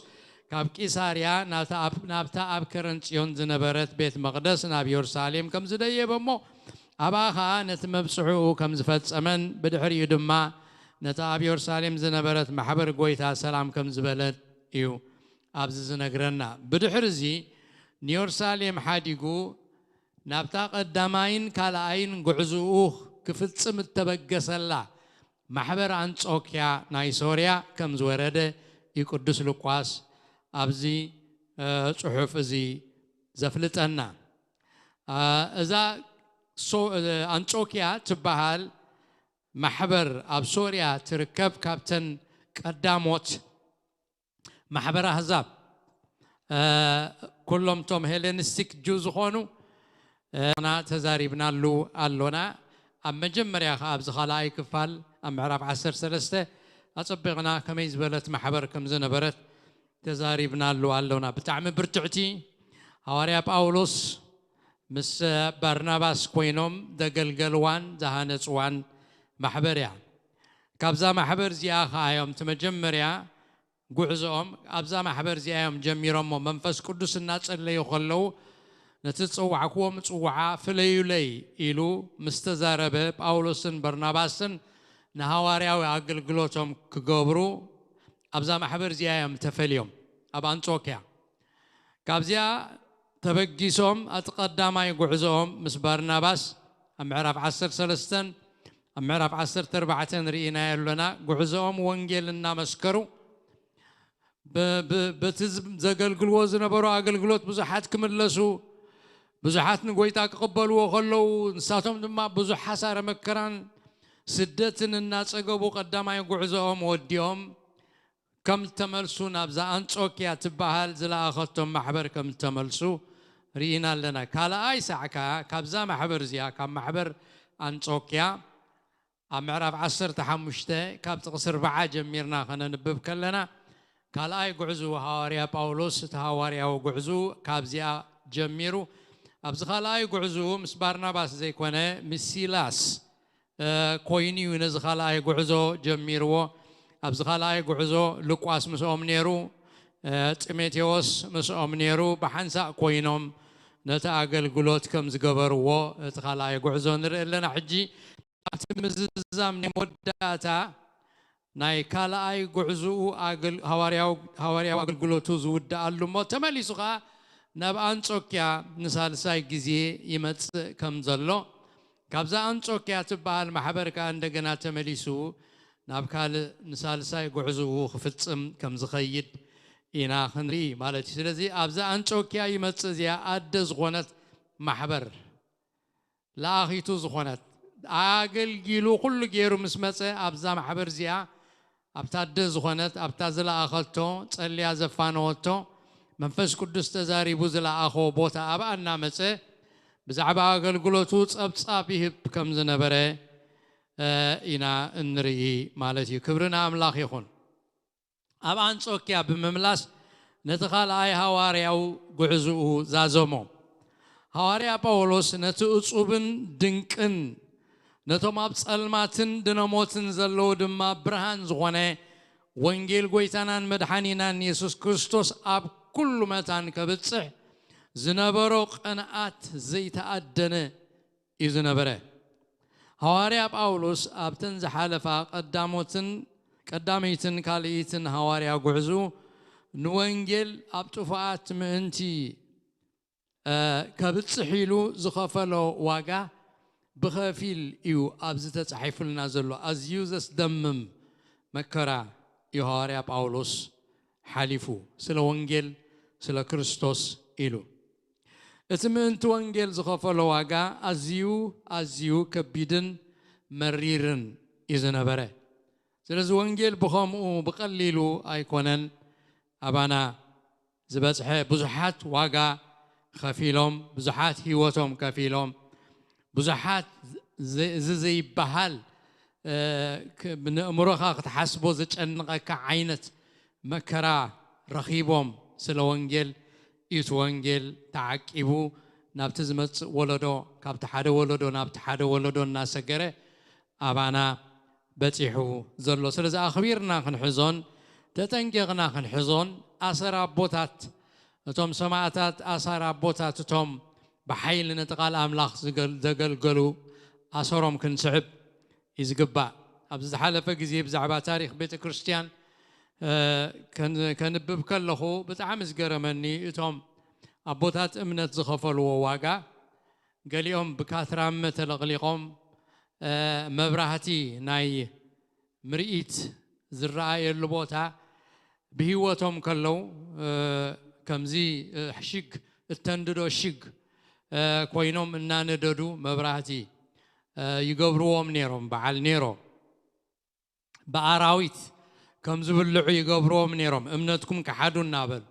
ካብ ቂሳርያ ናብታ ኣብ፣ ናብታ ኣብ ከረን ጽዮን ዝነበረት ቤት መቕደስ ናብ የሩሳሌም ከም ዝደየበ እሞ ኣብኣ ኸኣ ነቲ መብጽዕኡ ከም ዝፈጸመን ብድሕሪኡ ድማ ነታ ኣብ የሩሳሌም ዝነበረት ማሕበር ጐይታ ሰላም ከም ዝበለት እዩ ኣብዚ ዝነግረና። ብድሕሪ እዚ ንየሩሳሌም ሓዲጉ ናብታ ቀዳማይን ካልኣይን ጉዕዞኡ ክፍጽም እተበገሰላ ማሕበር ኣንጾክያ ናይ ሶርያ ከም ዝወረደ እዩ ቅዱስ ሉቃስ ኣብዚ፣ እ፣ ጽሑፍ እዚ ዘፍልጠና። እ፣ እዛ ሶ-፣ እ፣ ኣንጾክያ ትበሃል ማሕበር ኣብ ሶርያ ትርከብ፣ ካብተን ቀዳሞት ማሕበር ኣህዛብ ኩሎም ቶም ሄሌኒስቲክ ጁ ዝኾኑ ና ተዛሪብናሉ ኣሎና። ኣብ መጀመርያ ከኣ ኣብዚ ካልኣይ ክፋል ኣብ ምዕራፍ ዓሰርተ ሰለስተ ኣጸቢቕና ከመይ ዝበለት ማሕበር ከም ዝነበረት ተዛሪብናሉ ኣሎና። ብጣዕሚ ብርትዕቲ፣ ሃዋርያ ጳውሎስ ምስ ባርናባስ ኮይኖም ዘገልገልዋን ዝሃነጽዋን ማሕበር እያ። ካብዛ ማሕበር እዚኣ ከኣ እዮም እቲ መጀመርያ ጉዕዞኦም ኣብዛ ማሕበር እዚኣ እዮም ጀሚሮሞ። መንፈስ ቅዱስ እናጸለዩ ከለዉ ነቲ ዝጸዋዕክዎ ምጽዋዓ ፍለዩለይ ኢሉ ምስ ተዛረበ፣ ጳውሎስን በርናባስን ንሃዋርያዊ ኣገልግሎቶም ክገብሩ ኣብዛ ማሕበር እዚኣ እዮም ተፈልዮም ኣብ ኣንጾክያ። ካብዚኣ ተበጊሶም ኣቲ ቀዳማይ ጉዕዞኦም ምስ ባርናባስ ኣብ ምዕራፍ ዓሰርተ ሰለስተን ኣብ ምዕራፍ ዓሰርተ ኣርባዕተን ርኢናዮ ኣሎና። ጉዕዞኦም ወንጌል እናመስከሩ በቲ ዘገልግልዎ ዝነበሩ ኣገልግሎት ብዙሓት ክምለሱ፣ ብዙሓት ንጎይታ ክቕበልዎ ከለዉ ንሳቶም ድማ ብዙሕ ሓሳረ መከራን ስደትን እናጸገቡ ቀዳማይ ጉዕዞኦም ወዲኦም ከም ተመልሱ ናብዛ ኣንጾክያ ትበሃል ዝለኣኸቶም ማሕበር ከም ተመልሱ ርኢና ኣለና። ካልኣይ ሳዕካ ካብዛ ማሕበር እዚኣ ካብ ማሕበር ኣንጾክያ ኣብ ምዕራፍ ዓሰርተ ሓሙሽተ ካብ ጥቕሲ ኣርብዓ ጀሚርና ከነንብብ ከለና ካልኣይ ጉዕዙ ሃዋርያ ጳውሎስ እቲ ሃዋርያዊ ጉዕዙ ካብዚኣ ጀሚሩ ኣብዚ ካልኣይ ጉዕዙ ምስ ባርናባስ ዘይኮነ ምስ ሲላስ ኮይኑ እዩ ነዚ ካልኣይ ጉዕዞ ጀሚርዎ። ኣብዚ ካልኣይ ጉዕዞ ሉቃስ ምስኦም ነይሩ፣ ጢሞቴዎስ ምስኦም ነይሩ። ብሓንሳእ ኮይኖም ነቲ ኣገልግሎት ከም ዝገበርዎ እቲ ካልኣይ ጉዕዞ ንርኢ ኣለና። ሕጂ ኣብቲ ምዝዛም ናይ መወዳእታ ናይ ካልኣይ ጉዕዝኡ ሃዋርያዊ ኣገልግሎቱ ዝውድኣሉ እሞ ተመሊሱ ከኣ ናብ ኣንጾክያ ንሳልሳይ ግዜ ይመጽእ ከም ዘሎ ካብዛ ኣንጾክያ ትበሃል ማሕበር ከኣ እንደገና ተመሊሱ ናብ ካልእ ንሳልሳይ ጉዕዝኡ ክፍጽም ከም ዝኸይድ ኢና ክንርኢ ማለት እዩ። ስለዚ ኣብዛ ኣንጾክያ ይመጽእ እዚኣ ኣደ ዝኾነት ማሕበር ለኣኺቱ ዝኾነት ኣገልጊሉ ኩሉ ገይሩ ምስ መጸ ኣብዛ ማሕበር እዚኣ ኣብታ ኣደ ዝኾነት ኣብታ ዝለኣኸቶ ጸልያ ዘፋነወቶ መንፈስ ቅዱስ ተዛሪቡ ዝለኣኾ ቦታ ኣብኣ እናመጸ ብዛዕባ ኣገልግሎቱ ጸብጻብ ይህብ ከም ዝነበረ ኢና እንርኢ ማለት እዩ። ክብሪ ንኣምላኽ ይኹን። ኣብ ኣንጾክያ ብምምላስ ነቲ ካልኣይ ሃዋርያዊ ጉዕዝኡ ዛዘሞ። ሃዋርያ ጳውሎስ ነቲ እጹብን ድንቅን ነቶም ኣብ ጸልማትን ድነሞትን ዘለዉ ድማ ብርሃን ዝኾነ ወንጌል ጎይታናን መድሓኒናን የሱስ ክርስቶስ ኣብ ኩሉ መታን ከብጽሕ ዝነበሮ ቅንኣት ዘይተኣደነ እዩ ዝነበረ። ሃዋርያ ጳውሎስ ኣብተን ዝሓለፋ ቀዳሞትን ቀዳመይትን ካልእይትን ሃዋርያ ጉዕዙ ንወንጌል ኣብ ጥፉኣት ምእንቲ ከብጽሕ ኢሉ ዝኸፈሎ ዋጋ ብኸፊል እዩ ኣብዚ ተጻሒፉልና ዘሎ። ኣዝዩ ዘስደምም መከራ እዩ ሃዋርያ ጳውሎስ ሓሊፉ ስለ ወንጌል ስለ ክርስቶስ ኢሉ። እቲ ምእንቲ ወንጌል ዝኸፈሎ ዋጋ ኣዝዩ ኣዝዩ ከቢድን መሪርን እዩ ዝነበረ። ስለዚ ወንጌል ብኸምኡ ብቐሊሉ ኣይኮነን ኣባና ዝበጽሐ። ብዙሓት ዋጋ ከፊሎም፣ ብዙሓት ህይወቶም ከፊሎም፣ ብዙሓት እዚ ዘይበሃል ንእምሮኻ ክትሓስቦ ዘጨንቐካ ዓይነት መከራ ረኺቦም ስለ ወንጌል እዩ እቲ ወንጌል ተዓቂቡ ናብቲ ዝመጽእ ወለዶ ካብቲ ሓደ ወለዶ ናብቲ ሓደ ወለዶ እናሰገረ ኣባና በጺሑ ዘሎ። ስለዚ ኣኽቢርና ክንሕዞን ተጠንቂቕና ክንሕዞን ኣሰር ኣቦታት እቶም ሰማእታት ኣሳር ኣቦታት እቶም ብሓይሊ ነቲ ቃል ኣምላኽ ዘገልገሉ ኣሰሮም ክንስዕብ እዩ ዝግባእ። ኣብዚ ዝሓለፈ ግዜ ብዛዕባ ታሪኽ ቤተ ክርስቲያን ከንብብ ከለኹ ብጣዕሚ ዝገረመኒ እቶም ኣቦታት እምነት ዝኸፈልዎ ዋጋ፣ ገሊኦም ብካትራመ ተለቕሊቖም መብራህቲ ናይ ምርኢት ዝረኣየሉ ቦታ ብህይወቶም ከለዉ ከምዚ ሽግ እተንድዶ ሽግ ኮይኖም እናነደዱ መብራህቲ ይገብርዎም ነይሮም። በዓል ኔሮ ብኣራዊት ከም ዝብልዑ ይገብርዎም ነይሮም፣ እምነትኩም ክሓዱ እናበሉ።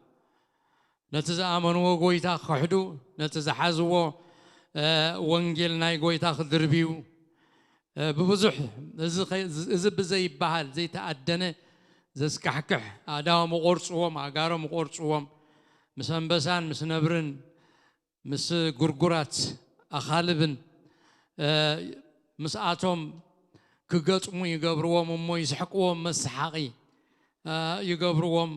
ነቲ ዝኣመንዎ ጎይታ ክኽሕዱ፣ ነቲ ዝሓዝዎ፣ እ፣ ወንጌል ናይ ጎይታ ክድርብዩ፣ እ፣ ብብዙሕ እዚ ኸ-፣ እዚ ብዘይበሃል፣ ዘይተኣደነ፣ ዘስካሕክሕ፣ ኣእዳዎም ይቖርጽዎም፣ ኣእጋሮም ይቖርጽዎም፣ ምስ ኣንበሳን ምስ ነብርን ምስ ጉርጉራት ኣኻልብን፣ እ፣ ምስኣቶም ክገጥሙ ይገብርዎም እሞ ይስሕቅዎም፣ መሰሓቒ፣ እ፣ ይገብርዎም።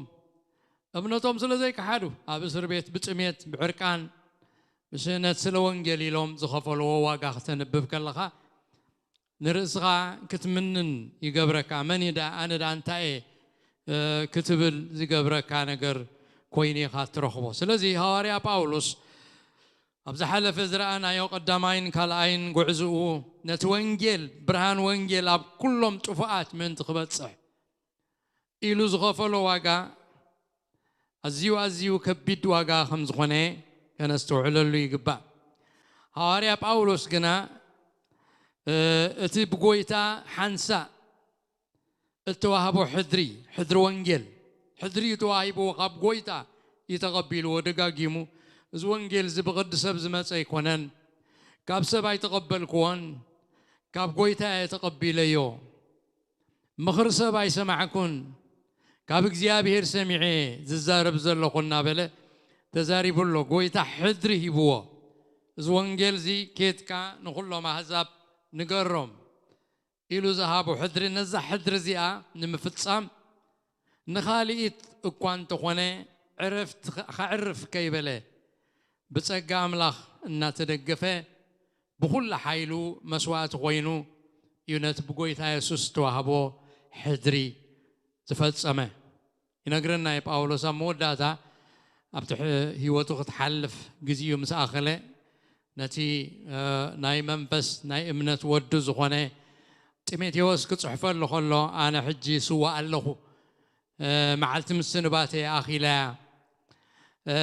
እምነቶም ስለ ዘይከሓዱ፣ ኣብ እስር ቤት ብጥሜት፣ ብዕርቃን፣ ብስእነት ስለ ወንጌል ኢሎም ዝኸፈልዎ ዋጋ ክተንብብ ከለኻ፣ ንርእስኻ ክትምንን ይገብረካ። መን እዩ ደኣ፣ ኣነ ደኣ እንታይ እየ፣ እ፣ ክትብል ዝገብረካ ነገር ኮይኑ ኢኻ ትረኽቦ። ስለዚ ሃዋርያ ጳውሎስ ኣብ ዝሓለፈ ዝረኣናዮ ቀዳማይን ካልኣይን ጉዕዝኡ፣ ነቲ ወንጌል፣ ብርሃን ወንጌል ኣብ ኩሎም ጥፉኣት ምእንቲ ክበጽሕ ኢሉ ዝኸፈሎ ዋጋ ኣዝዩ፣ ኣዝዩ ከቢድ ዋጋ ከም ዝኾነ ከነስተውዕለሉ ይግባእ። ሃዋርያ ጳውሎስ ግና፣ እ፣ እቲ ብጎይታ ሓንሳእ እተዋህቦ ሕድሪ፣ ሕድሪ ወንጌል፣ ሕድሪ እዩ ተዋሂብዎ፣ ካብ ጎይታ እዩ ተቐቢልዎ። ደጋጊሙ፣ "እዚ ወንጌል እዚ ብቕዲ ሰብ ዝመጸ ኣይኮነን፣ ካብ ሰብ ኣይተቐበልክዎን፣ ካብ ጎይታ እየ ተቐቢለዮ። ምኽሪ ሰብ ኣይሰማዕኩን፣ ካብ እግዚኣብሔር ሰሚዐ ዝዛረብ ዘለኹ" እናበለ ተዛሪቡ ኣሎ። ጎይታ ሕድሪ ሂብዎ። "እዚ ወንጌል እዚ ኬድካ ንኹሎም ኣህዛብ ንገሮም" ኢሉ ዝሃቦ ሕድሪ፣ ነዛ ሕድሪ እዚኣ ንምፍጻም ንኻልኢት እኳ እንተኾነ ዕረፍቲ ከ-፣ ከዕርፍ ከይበለ ብጸጋ ኣምላኽ እናተደገፈ ብኹሉ ሓይሉ መስዋእቲ ኮይኑ እዩ ነቲ ብጎይታ የሱስ ዝተዋህቦ ሕድሪ ዝፈጸመ። ይነግረና እዩ ጳውሎስ ኣብ መወዳእታ፣ ኣብቲ ሕ-፣ ህይወቱ ክትሓልፍ ግዜኡ ምስ ኣኸለ፣ ነቲ፣ እ፣ ናይ መንፈስ ናይ እምነት ወዱ ዝኾነ ጢሞቴዎስ ክጽሕፈሉ ከሎ፣ "ኣነ ሕጂ ስዋእ ኣለኹ፣ እ፣ መዓልቲ ምስንባተይ ኣኺላያ፣ እ፣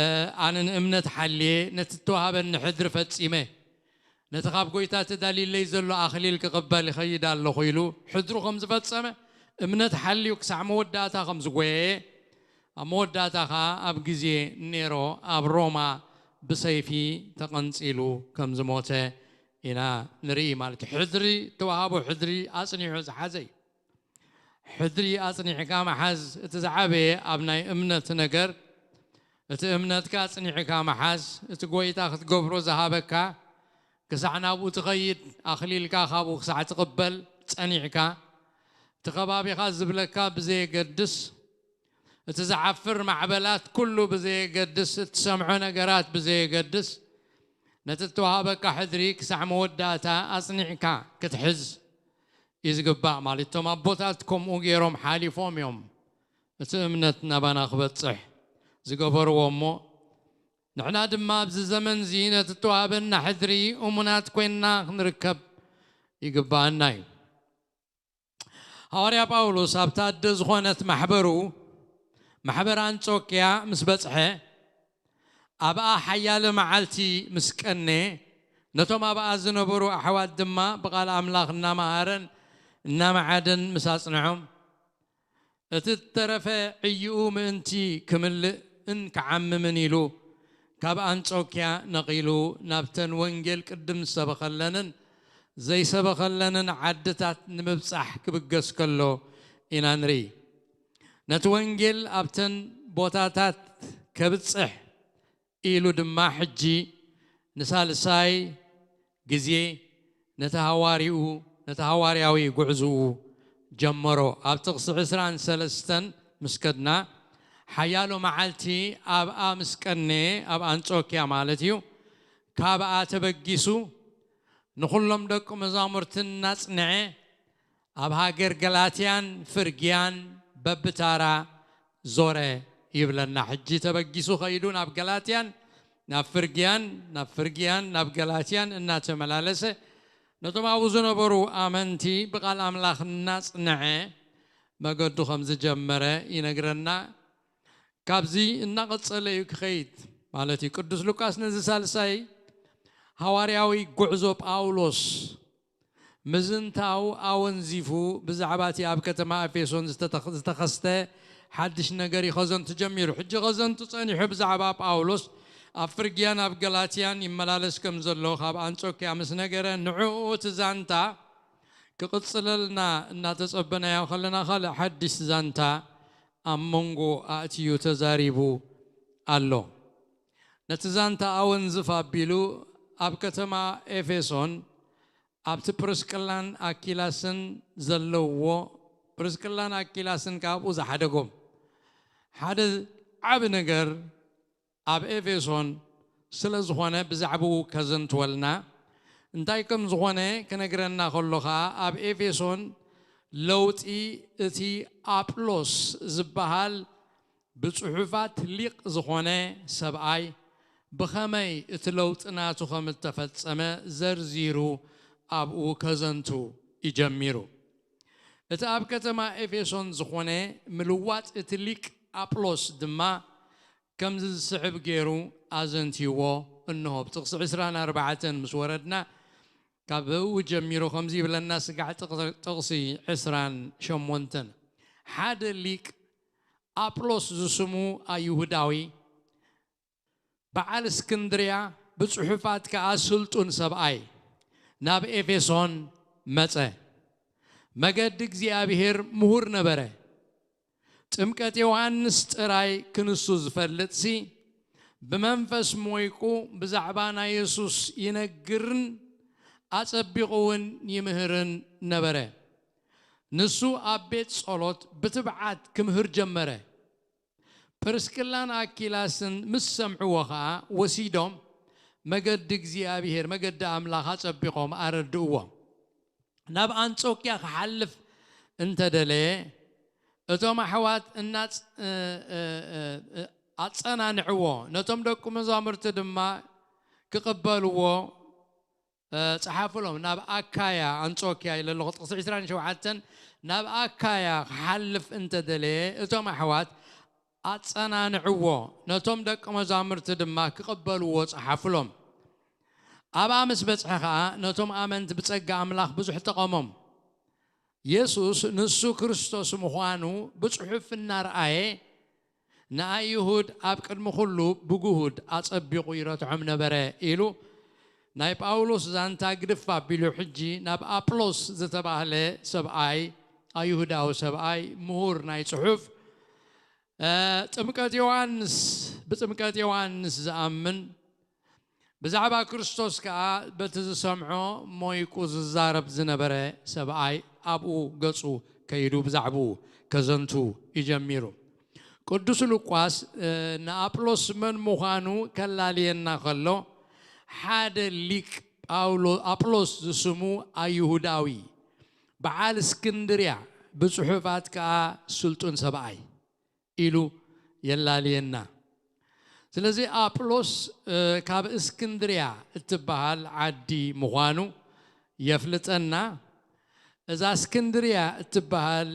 ኣነ ንእምነት ሓልየ፣ ነቲ እተዋህበኒ ሕድሪ ፈጺመ፣ ነቲ ካብ ጎይታ ተዳልዩለይ ዘሎ ኣኽሊል ክቕበል ይኸይድ ኣለኹ" ኢሉ ሕድሩ ከም ዝፈጸመ፣ እምነት ሓልዩ ክሳዕ መወዳእታ ከም ዝጎየየ፣ ኣብ መወዳእታ ኸኣ ኣብ ግዜ ኔሮ ኣብ ሮማ ብሰይፊ ተቐንጺሉ ከም ዝሞተ ኢና ንርኢ ማለት እዩ። ሕድሪ፣ እተዋህቦ ሕድሪ ኣጽኒዑ ዝሓዘ እዩ። ሕድሪ ኣጽኒዕካ ምሓዝ፣ እቲ ዝዓበየ ኣብ ናይ እምነት ነገር፣ እቲ እምነትካ ኣጽኒዕካ ምሓዝ፣ እቲ ጎይታ ክትገብሮ ዝሃበካ፣ ክሳዕ ናብኡ ትኸይድ፣ ኣኽሊልካ ካብኡ ክሳዕ ትቕበል ጸኒዕካ፣ እቲ ከባቢኻ ዝብለካ ብዘየገድስ፣ እቲ ዝዓፍር ማዕበላት ኩሉ ብዘየገድስ፣ እትሰምዖ ነገራት ብዘየገድስ፣ ነቲ እተዋህበካ ሕድሪ ክሳዕ መወዳእታ ኣጽኒዕካ ክትሕዝ እዩ ዝግባእ ማለት። እቶም ኣቦታት ከምኡ ገይሮም ሓሊፎም እዮም እቲ እምነት ናባና ክበጽሕ ዝገበርዎ። እሞ ንሕና ድማ ኣብዚ ዘመን እዚ ነቲ እተዋህበና ሕድሪ እሙናት ኮይንና ክንርከብ ይግባኣና እዩ። ሃዋርያ ጳውሎስ ኣብታ ኣደ ዝኾነት ማሕበሩ፣ ማሕበር ኣንጾክያ ምስ በጽሐ፣ ኣብኣ ሓያለ መዓልቲ ምስ ቀነ፣ ነቶም ኣብኣ ዝነበሩ ኣሕዋት ድማ ብቓል ኣምላኽ እናመሃረን እናመዓደን ምስ ኣጽንዖም፣ እቲ እተረፈ ዕይኡ ምእንቲ ክምልእን ክዓምምን ኢሉ፣ ካብ ኣንጾክያ ነቒሉ፣ ናብተን ወንጌል ቅድም ዝሰበኸለንን ዘይሰበኸለንን ዓድታት ንምብጻሕ ክብገስ ከሎ ኢና ንርኢ። ነቲ ወንጌል ኣብተን ቦታታት ከብጽሕ ኢሉ ድማ ሕጂ ንሳልሳይ ግዜ ነቲ ሃዋርይኡ፣ ነቲ ሃዋርያዊ ጉዕዝኡ ጀመሮ። ኣብ ጥቕሲ ዕስራን ሰለስተን ምስ ከድና፣ ሓያሎ መዓልቲ ኣብኣ ምስ ቀነየ፣ ኣብ ኣንጾክያ ማለት እዩ፣ ካብኣ ተበጊሱ ንኹሎም ደቂ መዛሙርቲ እናጽንዐ፣ ኣብ ሃገር ገላትያን ፍርግያን በብታራ ዞረ ይብለና። ሕጂ ተበጊሱ ኸይዱ ናብ ገላትያን፣ ናብ ፍርግያን፣ ናብ ፍርግያን፣ ናብ ገላትያን እናተመላለሰ፣ ነቶም ኣብኡ ዝነበሩ ኣመንቲ ብቓል ኣምላኽ እናጽንዐ መገዱ ከም ዝጀመረ ይነግረና። ካብዚ እናቐጸለ እዩ ክኸይድ ማለት እዩ። ቅዱስ ሉቃስ ነዚ ሳልሳይ ሃዋርያዊ ጉዕዞ ጳውሎስ ምዝንታው ኣወንዚፉ ብዛዕባ እቲ ኣብ ከተማ ኤፌሶን ዝተተኽ-፣ ዝተኸስተ ሓድሽ ነገር እዩ ኸዘንቱ ጀሚሩ። ሕጂ ኸዘንቱ ጸኒሑ ብዛዕባ ጳውሎስ ኣብ ፍርግያን ኣብ ገላትያን ይመላለስ ከም ዘሎ ካብ ኣንጾክያ ምስ ነገረ፣ ንዕኡ እቲ ዛንታ ክቕጽለልና እናተጸበናዮ ከለና፣ ካልእ ሓድሽ ዛንታ ኣብ መንጎ ኣእትዩ ተዛሪቡ ኣሎ። ነቲ ዛንታ ኣወንዝፍ ኣቢሉ ኣብ ከተማ ኤፌሶን ኣብቲ ፕርስቅላን ኣኪላስን ዘለውዎ፣ ፕርስቅላን ኣኪላስን ካብኡ ዝሓደጎም ሓደ ዓቢ ነገር ኣብ ኤፌሶን ስለ ዝኾነ ብዛዕባኡ ከዘንትወልና፣ እንታይ ከም ዝኾነ ክነግረና ከሎ ኸኣ፣ ኣብ ኤፌሶን ለውጢ እቲ ኣጵሎስ ዝበሃል ብጽሑፋት ሊቕ ዝኾነ ሰብኣይ ብኸመይ እቲ ለውጢ ናቱ ከም እተፈጸመ ዘርዚሩ ኣብኡ ከዘንቱ ይጀሚሩ። እቲ ኣብ ከተማ ኤፌሶን ዝኾነ ምልዋጥ እቲ ሊቅ ኣጵሎስ ድማ ከምዚ ዝስዕብ ገይሩ ኣዘንትይዎ። እንሆ፣ ብጥቕሲ ዕስራን ኣርባዕተን ምስ ወረድና፣ ካብኡ ጀሚሩ ከምዚ ይብለና፣ ስጋዕ ጥቕ-፣ ጥቕሲ ዕስራን ሸሞንተን፣ ሓደ ሊቅ ኣጵሎስ ዝስሙ ኣይሁዳዊ፣ በዓል እስክንድርያ፣ ብጽሑፋት ከኣ ስልጡን ሰብኣይ፣ ናብ ኤፌሶን መጸ። መገዲ እግዚኣብሔር ምሁር ነበረ። ጥምቀት ዮሃንስ ጥራይ ክንሱ ዝፈልጥሲ፣ ብመንፈስ ሞይቁ ብዛዕባ ናይ የሱስ ይነግርን ኣጸቢቑ እውን ይምህርን ነበረ። ንሱ ኣብ ቤት ጸሎት ብትብዓት ክምህር ጀመረ። ፕርስቅላን ኣኪላስን ምስ ሰምዕዎ ኸኣ፣ ወሲዶም መገዲ እግዚኣብሔር፣ መገዲ ኣምላኽ ኣጸቢቖም ኣረድእዎ። ናብ ኣንጾክያ ክሓልፍ እንተ ደለየ፣ እቶም ኣሕዋት እናጽ-፣ እ፣ እ፣ እ፣ እ፣ ኣጸናንዕዎ። ነቶም ደቂ መዛሙርቲ ድማ ክቕበልዎ፣ እ፣ ጸሓፉሎም። ናብ ኣካያ፣ ኣንጾክያ ኢለ ኣለኹ፣ ጥቕሲ ዕስራን ሸውዓተን፣ ናብ ኣካያ ክሓልፍ እንተ ደለየ፣ እቶም ኣሕዋት ኣጸናንዕዎ። ነቶም ደቂ መዛሙርቲ ድማ ክቕበልዎ ጸሓፉሎም። ኣብኣ ምስ በጽሐ ኸኣ፣ ነቶም ኣመንቲ ብጸጋ ኣምላኽ ብዙሕ ጠቐሞም። የሱስ ንሱ ክርስቶስ ምዃኑ ብጽሑፍ እናረኣየ፣ ንኣይሁድ ኣብ ቅድሚ ኹሉ ብግሁድ ኣጸቢቑ ይረትዖም ነበረ ኢሉ፣ ናይ ጳውሎስ ዛንታ ግድፍ ኣቢሉ፣ ሕጂ ናብ ኣጵሎስ ዝተባህለ ሰብኣይ፣ ኣይሁዳዊ ሰብኣይ፣ ምሁር ናይ ጽሑፍ፣ እ፣ ጥምቀት ዮሃንስ፣ ብጥምቀት ዮሃንስ ዝኣምን፣ ብዛዕባ ክርስቶስ ከኣ በቲ ዝሰምዖ ሞይቁ ዝዛረብ ዝነበረ ሰብኣይ ኣብኡ ገጹ ከይዱ ብዛዕባኡ ከዘንቱ ይጀሚሩ። ቅዱስ ሉቃስ፣ እ፣ ንኣጵሎስ መን ምዃኑ ከላልየና ከሎ፣ ሓደ ሊቅ ጳውሎ-፣ ኣጵሎስ ዝስሙ ኣይሁዳዊ፣ በዓል እስክንድርያ፣ ብጽሑፋት ከኣ ስልጡን ሰብኣይ ኢሉ የላልየና። ስለዚ ኣጵሎስ፣ እ፣ ካብ እስክንድርያ እትበሃል ዓዲ ምዃኑ የፍልጠና። እዛ እስክንድርያ እትበሃል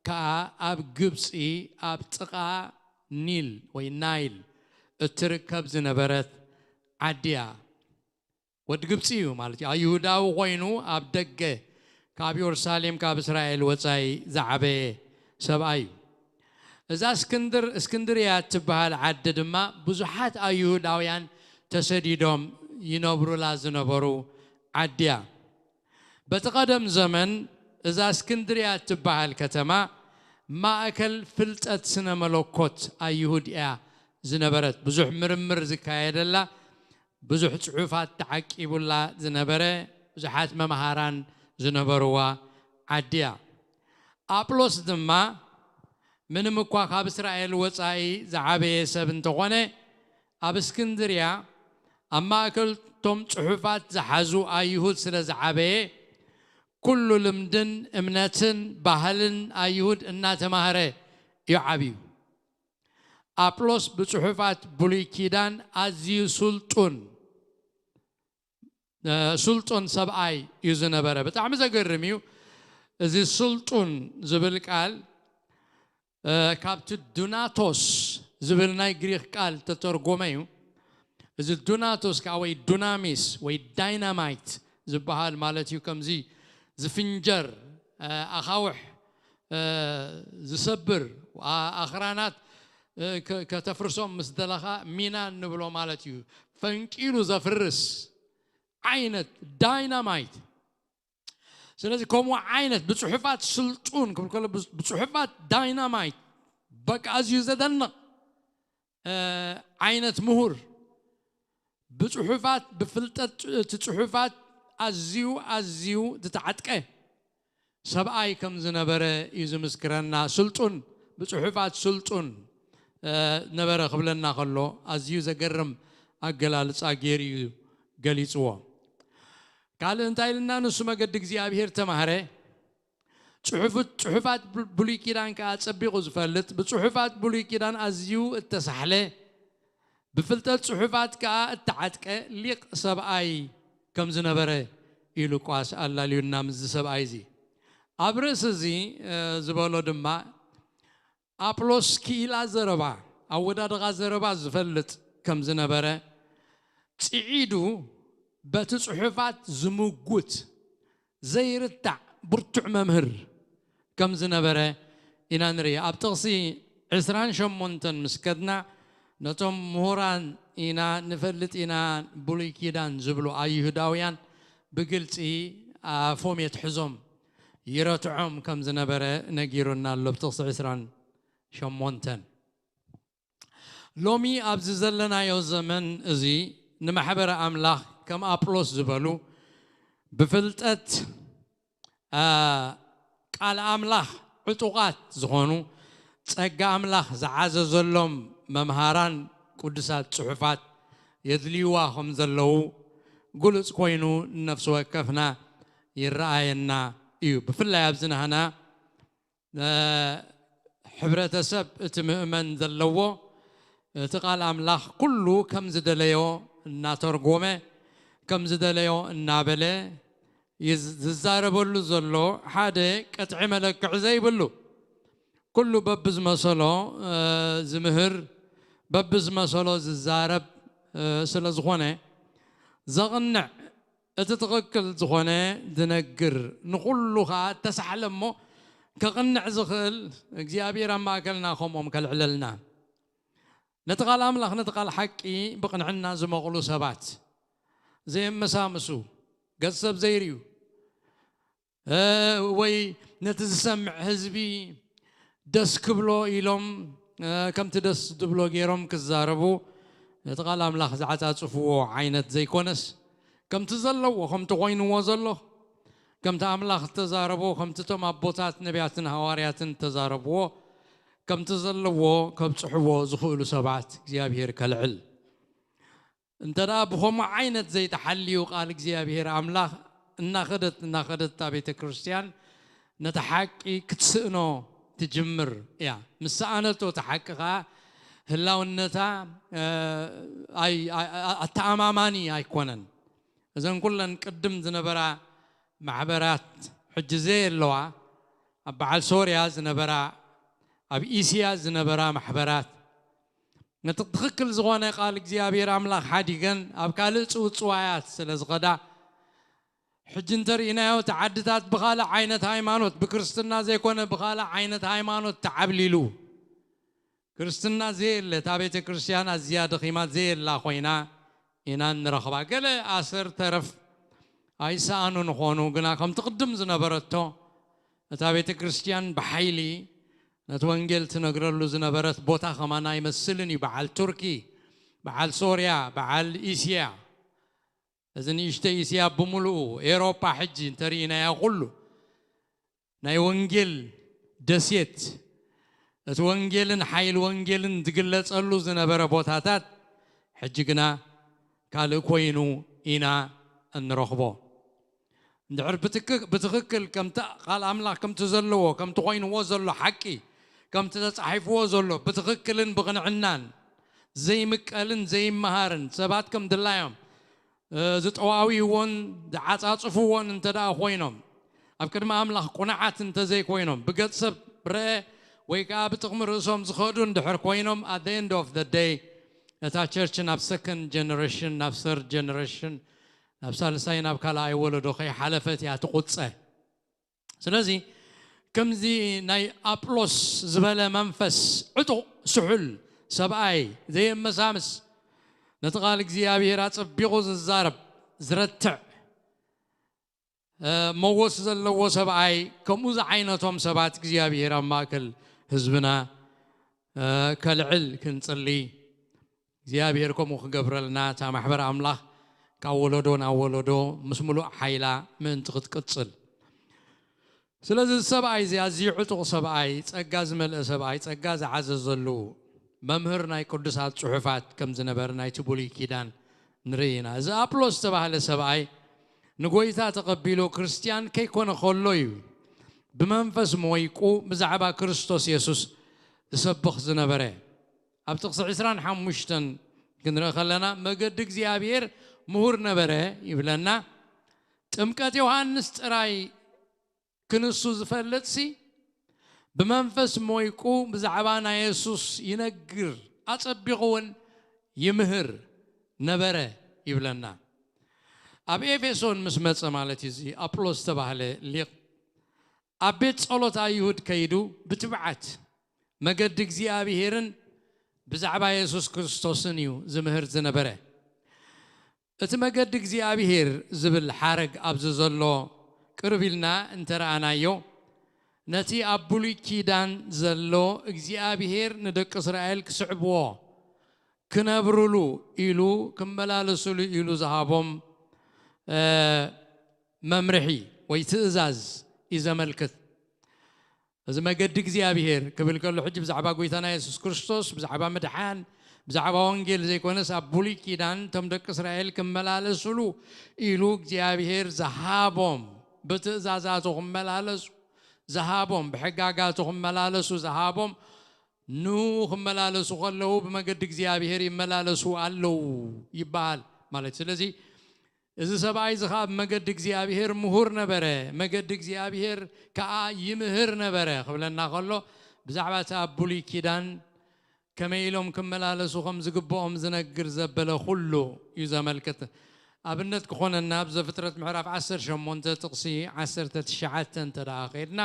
ከኣ ኣብ ግብጺ፣ ኣብ ጥቓ ኒል ወይ ናይል እትርከብ ዝነበረት ዓዲ እያ። ወዲ ግብጺ እዩ ማለት እዩ። ኣይሁዳዊ ኮይኑ ኣብ ደገ ካብ የሩሳሌም፣ ካብ እስራኤል ወጻኢ ዝዓበየ ሰብኣይ እዩ። እዛ እስክንድር-፣ እስክንድርያ እትበሃል ዓዲ ድማ ብዙሓት ኣይሁዳውያን ተሰዲዶም ይነብሩላ ዝነበሩ ዓዲ እያ። በቲ ቀደም ዘመን እዛ እስክንድርያ እትበሃል ከተማ ማእከል ፍልጠት ስነ መለኮት ኣይሁድ እያ ዝነበረት። ብዙሕ ምርምር ዝካየደላ፣ ብዙሕ ጽሑፋት ተዓቂቡላ ዝነበረ፣ ብዙሓት መምሃራን ዝነበርዋ ዓዲ እያ። ኣጵሎስ ድማ ምንም እኳ ካብ እስራኤል ወጻኢ ዝዓበየ ሰብ እንተኾነ፣ ኣብ እስክንድርያ ኣብ ማእከል እቶም ጽሑፋት ዝሓዙ ኣይሁድ ስለ ዝዓበየ፣ ኩሉ ልምድን እምነትን ባህልን ኣይሁድ እናተማህረ እዩ ዓብዩ። ኣጵሎስ ብጽሑፋት ብሉይ ኪዳን ኣዝዩ ስልጡን፣ እ፣ ስልጡን ሰብኣይ እዩ ዝነበረ። ብጣዕሚ ዘገርም እዩ። እዚ ስልጡን ዝብል ቃል፣ እ፣ ካብቲ ዱናቶስ ዝብል ናይ ግሪኽ ቃል ተተርጎመ እዩ። እዚ ዱናቶስ ከዓ ወይ ዱናሚስ ወይ ዳይናማይት ዝበሃል ማለት እዩ። ከምዚ ዝፍንጀር፣ ኣኻውሕ ዝሰብር፣ ኣኽራናት ከተፍርሶም ምስ ደለኻ ሚና እንብሎ ማለት እዩ። ፈንቂሉ ዘፍርስ ዓይነት ዳይናማይት። ስለዚ ከምኡ ዓይነት ብፅሑፋት ስልጡን ክብል ከሎ ብፅሑፋት ዳይናማይት በቃ ኣዝዩ ዘደንቕ ዓይነት ምሁር ብፅሑፋት ብፍልጠት እቲ ፅሑፋት ኣዝዩ ኣዝዩ ዝተዓጥቀ ሰብኣይ ከም ዝነበረ እዩ ዝምስክረና። ስልጡን ብፅሑፋት ስልጡን ነበረ ክብለና ከሎ ኣዝዩ ዘገርም ኣገላልፃ ገይሩ እዩ ገሊፅዎ። ካልእ እንታይ ኢልና? ንሱ መገዲ እግዚኣብሔር ተማህረ። ጽሑፉት ጽሑፋት ብሉይ ኪዳን ከኣ ጸቢቑ ዝፈልጥ፣ ብጽሑፋት ብሉይ ኪዳን ኣዝዩ እተሳሕለ፣ ብፍልጠት ጽሑፋት ከኣ እተዓጥቀ ሊቕ ሰብኣይ ከም ዝነበረ እዩ ሉቃስ ኣላልዩና ምስዚ ሰብኣይ እዚ። ኣብ ርእሲ እዚ ዝበሎ ድማ ኣጵሎስ ክኢላ ዘረባ፣ ኣወዳድቓ ዘረባ ዝፈልጥ ከም ዝነበረ፣ ጽዒዱ በቲ ጽሑፋት ዝምጉት ዘይርታዕ ብርቱዕ መምህር ከም ዝነበረ ኢና ንርኢ። ኣብ ጥቕሲ ዕስራን ሸሞንተን ምስ ከድና ነቶም ምሁራን ኢና ንፈልጥ ኢና ብሉይ ኪዳን ዝብሉ ኣይሁዳውያን ብግልጺ ኣፎም የትሕዞም ይረትዖም ከም ዝነበረ ነጊሩና ኣሎ። ኣብ ጥቕሲ ዕስራን ሸሞንተን ሎሚ ኣብዚ ዘለናዮ ዘመን እዚ ንማሕበረ ኣምላኽ ከም ኣጵሎስ ዝበሉ ብፍልጠት ቃል ኣምላኽ ዕጡቓት ዝኾኑ ጸጋ ኣምላኽ ዝዓዘዘሎም መምሃራን ቅዱሳት ጽሑፋት የድልይዋ ከም ዘለዉ ግሉጽ ኮይኑ ንነፍሲ ወከፍና ይረኣየና እዩ። ብፍላይ ኣብዚ ናህና ሕብረተሰብ እቲ ምእመን ዘለዎ እቲ ቃል ኣምላኽ ኩሉ ከም ዝደለዮ እናተርጎመ ከም ዝደለዮ እናበለ ዝዛረበሉ ዘሎ ሓደ ቀጥዒ መለክዒ ዘይብሉ ኩሉ በብዝመሰሎ ዝምህር በብዝመሰሎ ዝዛረብ ስለ ዝኾነ ዘቕንዕ እቲ ትኽክል ዝኾነ ዝነግር ንኹሉ ኸዓ እተሳሕለ እሞ ከቕንዕ ዝኽእል እግዚኣብሔር ኣብ ማእከልና ከምኦም ከልዕለልና። ነቲ ቃል ኣምላኽ ነቲ ቃል ሓቂ ብቕንዕና ዝመቕሉ ሰባት ዘየመሳምሱ ገጽ ሰብ ዘይርእዩ ወይ ነቲ ዝሰምዕ ህዝቢ ደስ ክብሎ ኢሎም ከምቲ ደስ ዝብሎ ገይሮም ክዛረቡ ነቲ ቃል ኣምላኽ ዝዓጻጽፍዎ ዓይነት ዘይኮነስ ከምቲ ዘለዎ ከምቲ ኮይንዎ ዘሎ ከምቲ ኣምላኽ እተዛረቦ ከምቲ እቶም ኣቦታት ነቢያትን ሃዋርያትን እተዛረብዎ ከምቲ ዘለዎ ከብጽሕዎ ዝኽእሉ ሰባት እግዚኣብሔር ከልዕል። እንተ ደኣ ብኸምኡ ዓይነት ዘይተሓልዩ ቃል እግዚኣብሔር ኣምላኽ እናኸደት እናኸደት እታ ቤተ ክርስቲያን ነቲ ሓቂ ክትስእኖ ትጅምር እያ። ምስ ሰኣነቶ እቲ ሓቂ ኸዓ ህላውነታ ኣተኣማማኒ ኣይኮነን። እዘን ኩለን ቅድም ዝነበራ ማሕበራት ሕጂ ዘየለዋ ኣብ በዓል ሶርያ ዝነበራ ኣብ ኢስያ ዝነበራ ማሕበራት ነቲ ትኽክል ዝኾነ ቃል እግዚኣብሔር ኣምላኽ ሓዲገን ኣብ ካልእ ጽውጽዋያት ስለ ዝኸዳ ሕጂ እንተርኢናዮ እቲ ዓድታት ብኻልእ ዓይነት ሃይማኖት ብክርስትና ዘይኮነ ብኻልእ ዓይነት ሃይማኖት ተዓብሊሉ ክርስትና ዘየለ እታ ቤተ ክርስቲያን ኣዝያ ደኺማ ዘየላ ኮይና ኢና እንረኽባ። ገለ ኣሰር ተረፍ ኣይሰኣኑን ኾኑ ግና ከምቲ ቅድም ዝነበረቶ እታ ቤተ ክርስቲያን ብሓይሊ ነቲ ወንጌል ትነግረሉ ዝነበረት ቦታ ከማን ኣይመስልን እዩ። በዓል ቱርኪ፣ በዓል ሶርያ፣ በዓል ኢስያ፣ እዚ ንእሽተይ እስያ ብምሉኡ ኤውሮጳ ሕጂ እንተርኢናያ ኩሉ ናይ ወንጌል ደሴት እቲ ወንጌልን ሓይል ወንጌልን ዝግለጸሉ ዝነበረ ቦታታት ሕጂ ግና ካልእ ኮይኑ ኢና እንረኽቦ። እንድሕር ብትክክል ከምቲ ቃል ኣምላኽ ከምቲ ዘለዎ ከምቲ ኮይንዎ ዘሎ ሓቂ ከምቲ ተጻሒፍዎ ዘሎ ብትኽክልን ብቕንዕናን ዘይምቀልን ዘይመሃርን ሰባት ከም ድላዮም ዝጠዋውይዎን ዝዓጻጽፍዎን እንተ ደኣ ኮይኖም ኣብ ቅድሚ ኣምላኽ ቁንዓት እንተ ዘይኮይኖም ብገጽ ሰብ ረአ ወይ ከዓ ብጥቕሚ ርእሶም ዝኸዱ እንድሕር ኮይኖም at the end of the day እታ ቸርች ናብ ሰከንድ ጀነሬሽን ናብ ሰርድ ጀነሬሽን ናብ ሳልሳይ ናብ ካልኣይ ወለዶ ከይሓለፈት እያ ትቑጸ። ስለዚ ከምዚ ናይ ኣጵሎስ ዝበለ መንፈስ ዕጡቕ ስሑል ሰብኣይ ዘየመሳምስ ነቲ ቃል እግዚኣብሔር ኣጸቢቑ ዝዛረብ ዝረትዕ መወስ ዘለዎ ሰብኣይ ከምኡ ዝዓይነቶም ሰባት እግዚኣብሔር ኣብ ማእከል ህዝብና ከልዕል ክንጽሊ እግዚኣብሔር ከምኡ ክገብረልና እታ ማሕበር ኣምላኽ ካብ ወለዶ ናብ ወለዶ ምስ ምሉእ ሓይላ ምእንቲ ክትቅጽል ስለዚ እዚ ሰብኣይ እዚ ኣዝዩ ዕጡቕ ሰብኣይ ጸጋ ዝመልአ ሰብኣይ ጸጋ ዝዓዘዘሉ መምህር ናይ ቅዱሳት ጽሑፋት ከም ዝነበረ ናይቲ ብሉይ ኪዳን ንርኢ ኢና እዚ ኣጵሎስ ዝተባህለ ሰብኣይ ንጎይታ ተቐቢሉ ክርስትያን ከይኮነ ከሎ እዩ ብመንፈስ መወይቁ ብዛዕባ ክርስቶስ የሱስ ዝሰብኽ ዝነበረ ኣብ ጥቕሲ ዕስራን ሓሙሽተን ክንርኢ ከለና መገዲ እግዚኣብሔር ምሁር ነበረ ይብለና ጥምቀት ዮሃንስ ጥራይ ክንሱ ዝፈልጥሲ ብመንፈስ ሞይቁ ብዛዕባ ናይ የሱስ ይነግር ኣጸቢቑ እውን ይምህር ነበረ ይብለና ኣብ ኤፌሶን ምስ መጸ ማለት እዩ እዚ ኣጵሎስ ዝተባህለ ሊቕ ኣብ ቤት ጸሎት ኣይሁድ ከይዱ ብትብዓት መገዲ እግዚኣብሔርን ብዛዕባ የሱስ ክርስቶስን እዩ ዝምህር ዝነበረ እቲ መገዲ እግዚኣብሔር ዝብል ሓረግ ኣብዚ ዘሎ ቅርብ ኢልና እንተረኣናዮ ነቲ ኣብ ብሉይ ኪዳን ዘሎ እግዚኣብሔር ንደቂ እስራኤል ክስዕብዎ ክነብርሉ ኢሉ ክመላለስሉ ኢሉ ዝሃቦም መምርሒ ወይ ትእዛዝ እዩ ዘመልክት እዚ መገዲ እግዚኣብሔር ክብል ከሎ ሕጂ ብዛዕባ ጎይታና የሱስ ክርስቶስ ብዛዕባ ምድሓን ብዛዕባ ወንጌል ዘይኮነስ ኣብ ብሉይ ኪዳን እቶም ደቂ እስራኤል ክመላለስሉ ኢሉ እግዚኣብሔር ዝሃቦም ብትእዛዛቱ ክመላለሱ ዝሃቦም ብሕጋጋቱ ክመላለሱ ዝሃቦም ን ክመላለሱ ከለዉ ብመገዲ እግዚኣብሔር ይመላለሱ ኣለዉ ይበሃል ማለት ስለዚ እዚ ሰብኣይ እዚ ከዓ ብመገዲ እግዚኣብሔር ምሁር ነበረ፣ መገዲ እግዚኣብሔር ከዓ ይምህር ነበረ ክብለና ከሎ ብዛዕባ እቲ ኣብ ብሉይ ኪዳን ከመይ ኢሎም ክመላለሱ ከም ዝግብኦም ዝነግር ዘበለ ኩሉ እዩ ዘመልክት። ኣብነት ክኾነና ኣብ ዘፍጥረት ምዕራፍ ዓሰርተ ሸሞንተ ጥቕሲ ዓሰርተ ትሽዓተ እንተ ደኣ ኸድና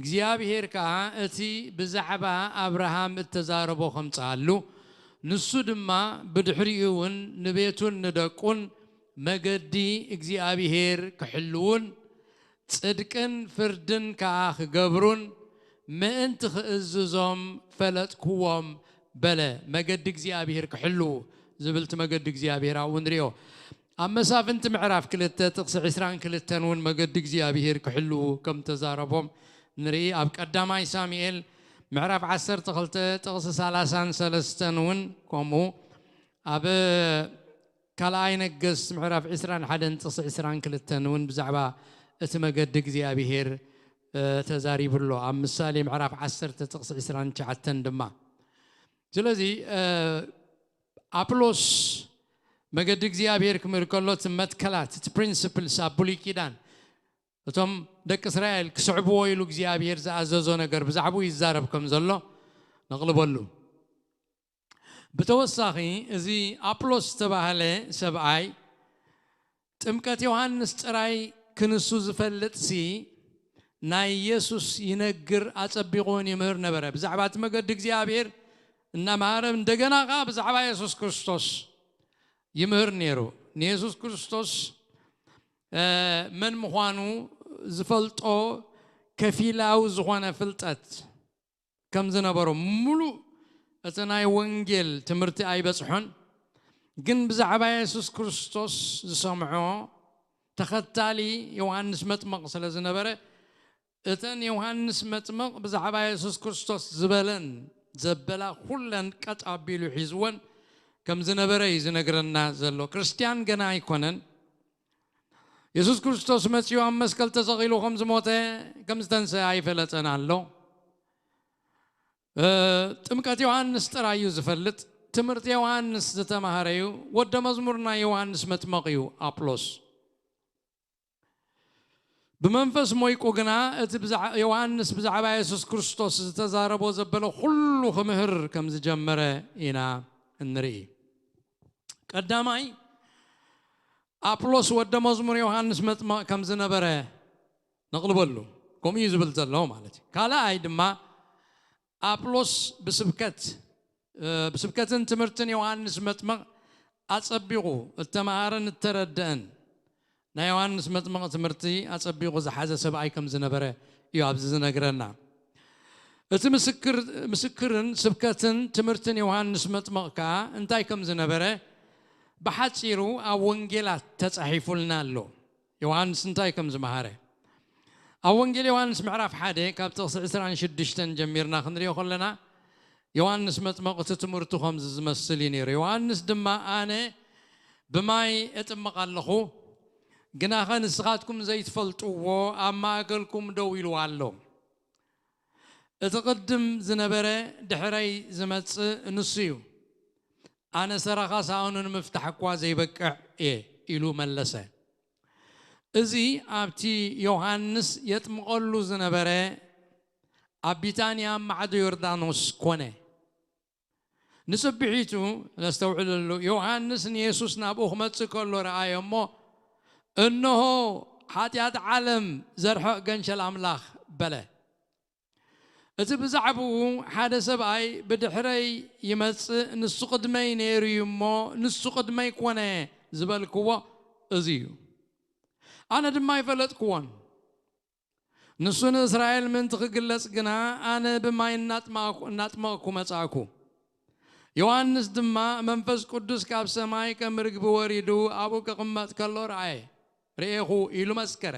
እግዚኣብሔር ከዓ እቲ ብዛዕባ ኣብርሃም እተዛረቦ ከምፅኣሉ ንሱ ድማ ብድሕሪኡ እውን ንቤቱን ንደቁን መገዲ እግዚኣብሔር ክሕልዉን ጽድቅን ፍርድን ከኣ ክገብሩን ምእንቲ ክእዝዞም ፈለጥክዎም በለ። መገዲ እግዚኣብሔር ክሕልዉ ዝብል እቲ መገዲ እግዚኣብሔር ኣብኡ ንሪኦ። ኣብ መሳፍንቲ ምዕራፍ ክልተ ጥቕሲ ዕስራን ክልተን እውን መገዲ እግዚኣብሔር ክሕልዉ ከም ተዛረቦም ንርኢ። ኣብ ቀዳማይ ሳሙኤል ምዕራፍ ዓሰርተ ክልተ ጥቕሲ ሰላሳን ሰለስተን እውን ከምኡ ኣብ ካልኣይ ነገስት ምዕራፍ ዕስራን ሓደን ጥቕሲ ዕስራን ክልተን እውን ብዛዕባ እቲ መገዲ እግዚኣብሄር ተዛሪቡ ኣሎ። ኣብ ምሳሌ ምዕራፍ ዓሰርተ ጥቕሲ ዕስራን ትሽዓተን ድማ። ስለዚ ኣፕሎስ መገዲ እግዚኣብሄር ክምል ከሎ እቲ መትከላት እቲ ፕሪንስፕልስ ኣብ ብሉይ ኪዳን እቶም ደቂ እስራኤል ክስዕብዎ ኢሉ እግዚኣብሄር ዝኣዘዞ ነገር ብዛዕባኡ ይዛረብ ከም ዘሎ ነቕልበሉ። ብተወሳኺ እዚ ኣጵሎስ ዝተባህለ ሰብኣይ ጥምቀት ዮሃንስ ጥራይ ክንሱ ዝፈልጥሲ ናይ ኢየሱስ ይነግር ኣጸቢቑ እውን ይምህር ነበረ። ብዛዕባ እቲ መገዲ እግዚኣብሔር እናምሃረ እንደገና ኸዓ ብዛዕባ የሱስ ክርስቶስ ይምህር ነይሩ። ንየሱስ ክርስቶስ መን ምዃኑ ዝፈልጦ ከፊላዊ ዝኾነ ፍልጠት ከም ዝነበሮ ምሉእ እቲ ናይ ወንጌል ትምህርቲ ኣይበጽሖን። ግን ብዛዕባ የሱስ ክርስቶስ ዝሰምዖ ተኸታሊ ዮሃንስ መጥመቕ ስለ ዝነበረ እተን ዮሃንስ መጥመቕ ብዛዕባ የሱስ ክርስቶስ ዝበለን ዘበላ ኩለን ቀጥ ኣቢሉ ሒዝወን ከም ዝነበረ እዩ ዝነግረና ዘሎ። ክርስትያን ገና ኣይኮነን። የሱስ ክርስቶስ መጺኡ ኣብ መስቀል ተሰቒሉ ከም ዝሞተ ከም ዝተንሰ ኣይፈለጠን ኣሎ። ጥምቀት ዮሃንስ ጥራይ እዩ ዝፈልጥ። ትምህርቲ ዮሃንስ ዝተማሃረ እዩ። ወደ መዝሙር ናይ ዮሃንስ መጥመቕ እዩ ኣጵሎስ። ብመንፈስ ሞይቁ ግና እቲ ዮሃንስ ብዛዕባ የሱስ ክርስቶስ ዝተዛረቦ ዘበለ ኩሉ ክምህር ከም ዝጀመረ ኢና እንርኢ። ቀዳማይ ኣጵሎስ ወደ መዝሙር ዮሃንስ መጥመቕ ከም ዝነበረ ነቕልበሉ። ከምኡ እዩ ዝብል ዘሎ ማለት እዩ። ካልኣይ ድማ ኣጵሎስ ብስብከት ብስብከትን ትምህርትን ዮሃንስ መጥምቕ ኣጸቢቑ እተማሃረን እተረደአን ናይ ዮሃንስ መጥምቕ ትምህርቲ ኣጸቢቑ ዝሓዘ ሰብኣይ ከም ዝነበረ እዩ ኣብዚ ዝነግረና። እቲ ምስክር ምስክርን ስብከትን ትምህርትን ዮሃንስ መጥምቕ ከኣ እንታይ ከም ዝነበረ ብሓጺሩ ኣብ ወንጌላት ተጻሒፉልና ኣሎ። ዮሃንስ እንታይ ከም ዝመሃረ ኣብ ወንጌል ዮሃንስ ምዕራፍ ሓደ ካብ ጥቕሲ ዕስራን ሽዱሽተን ጀሚርና ክንሪኦ ከለና ዮሃንስ መጥምቕ እቲ ትምህርቱ ከምዚ ዝመስል እዩ ነይሩ። ዮሃንስ ድማ ኣነ ብማይ እጥምቕ ኣለኹ፣ ግናኸ ንስኻትኩም ዘይትፈልጥዎ ኣብ ማእከልኩም ደው ኢሉ ኣሎ። እቲ ቅድም ዝነበረ ድሕረይ ዝመጽእ ንሱ እዩ። ኣነ ሰራኻ ሳእኑ ንምፍታሕ እኳ ዘይበቅዕ እየ ኢሉ መለሰ። እዚ ኣብቲ ዮሃንስ የጥምቐሉ ዝነበረ ኣብ ቢታንያ ማዕዶ ዮርዳኖስ ኮነ። ንጽብሒቱ ነስተውዕለሉ፣ ዮሃንስ ንየሱስ ናብኡ ክመጽእ ከሎ ረኣዮ እሞ፣ እንሆ ሓጢኣት ዓለም ዘርሕቕ ገንሸል ኣምላኽ በለ። እቲ ብዛዕባኡ ሓደ ሰብኣይ ብድሕረይ ይመጽእ፣ ንሱ ቅድመይ ነይሩ እዩ እሞ ንሱ ቅድመይ ኮነ ዝበልክዎ እዚ እዩ። ኣነ ድማ ኣይፈለጥክዎን። ንሱ ንእስራኤል ምእንቲ ክግለጽ ግና ኣነ ብማይ እናጥመቕኩ መጻእኩ። ዮሃንስ ድማ መንፈስ ቅዱስ ካብ ሰማይ ከም ርግቢ ወሪዱ ኣብኡ ክቕመጥ ከሎ ረኣየ፣ ርኤኹ ኢሉ መስከረ።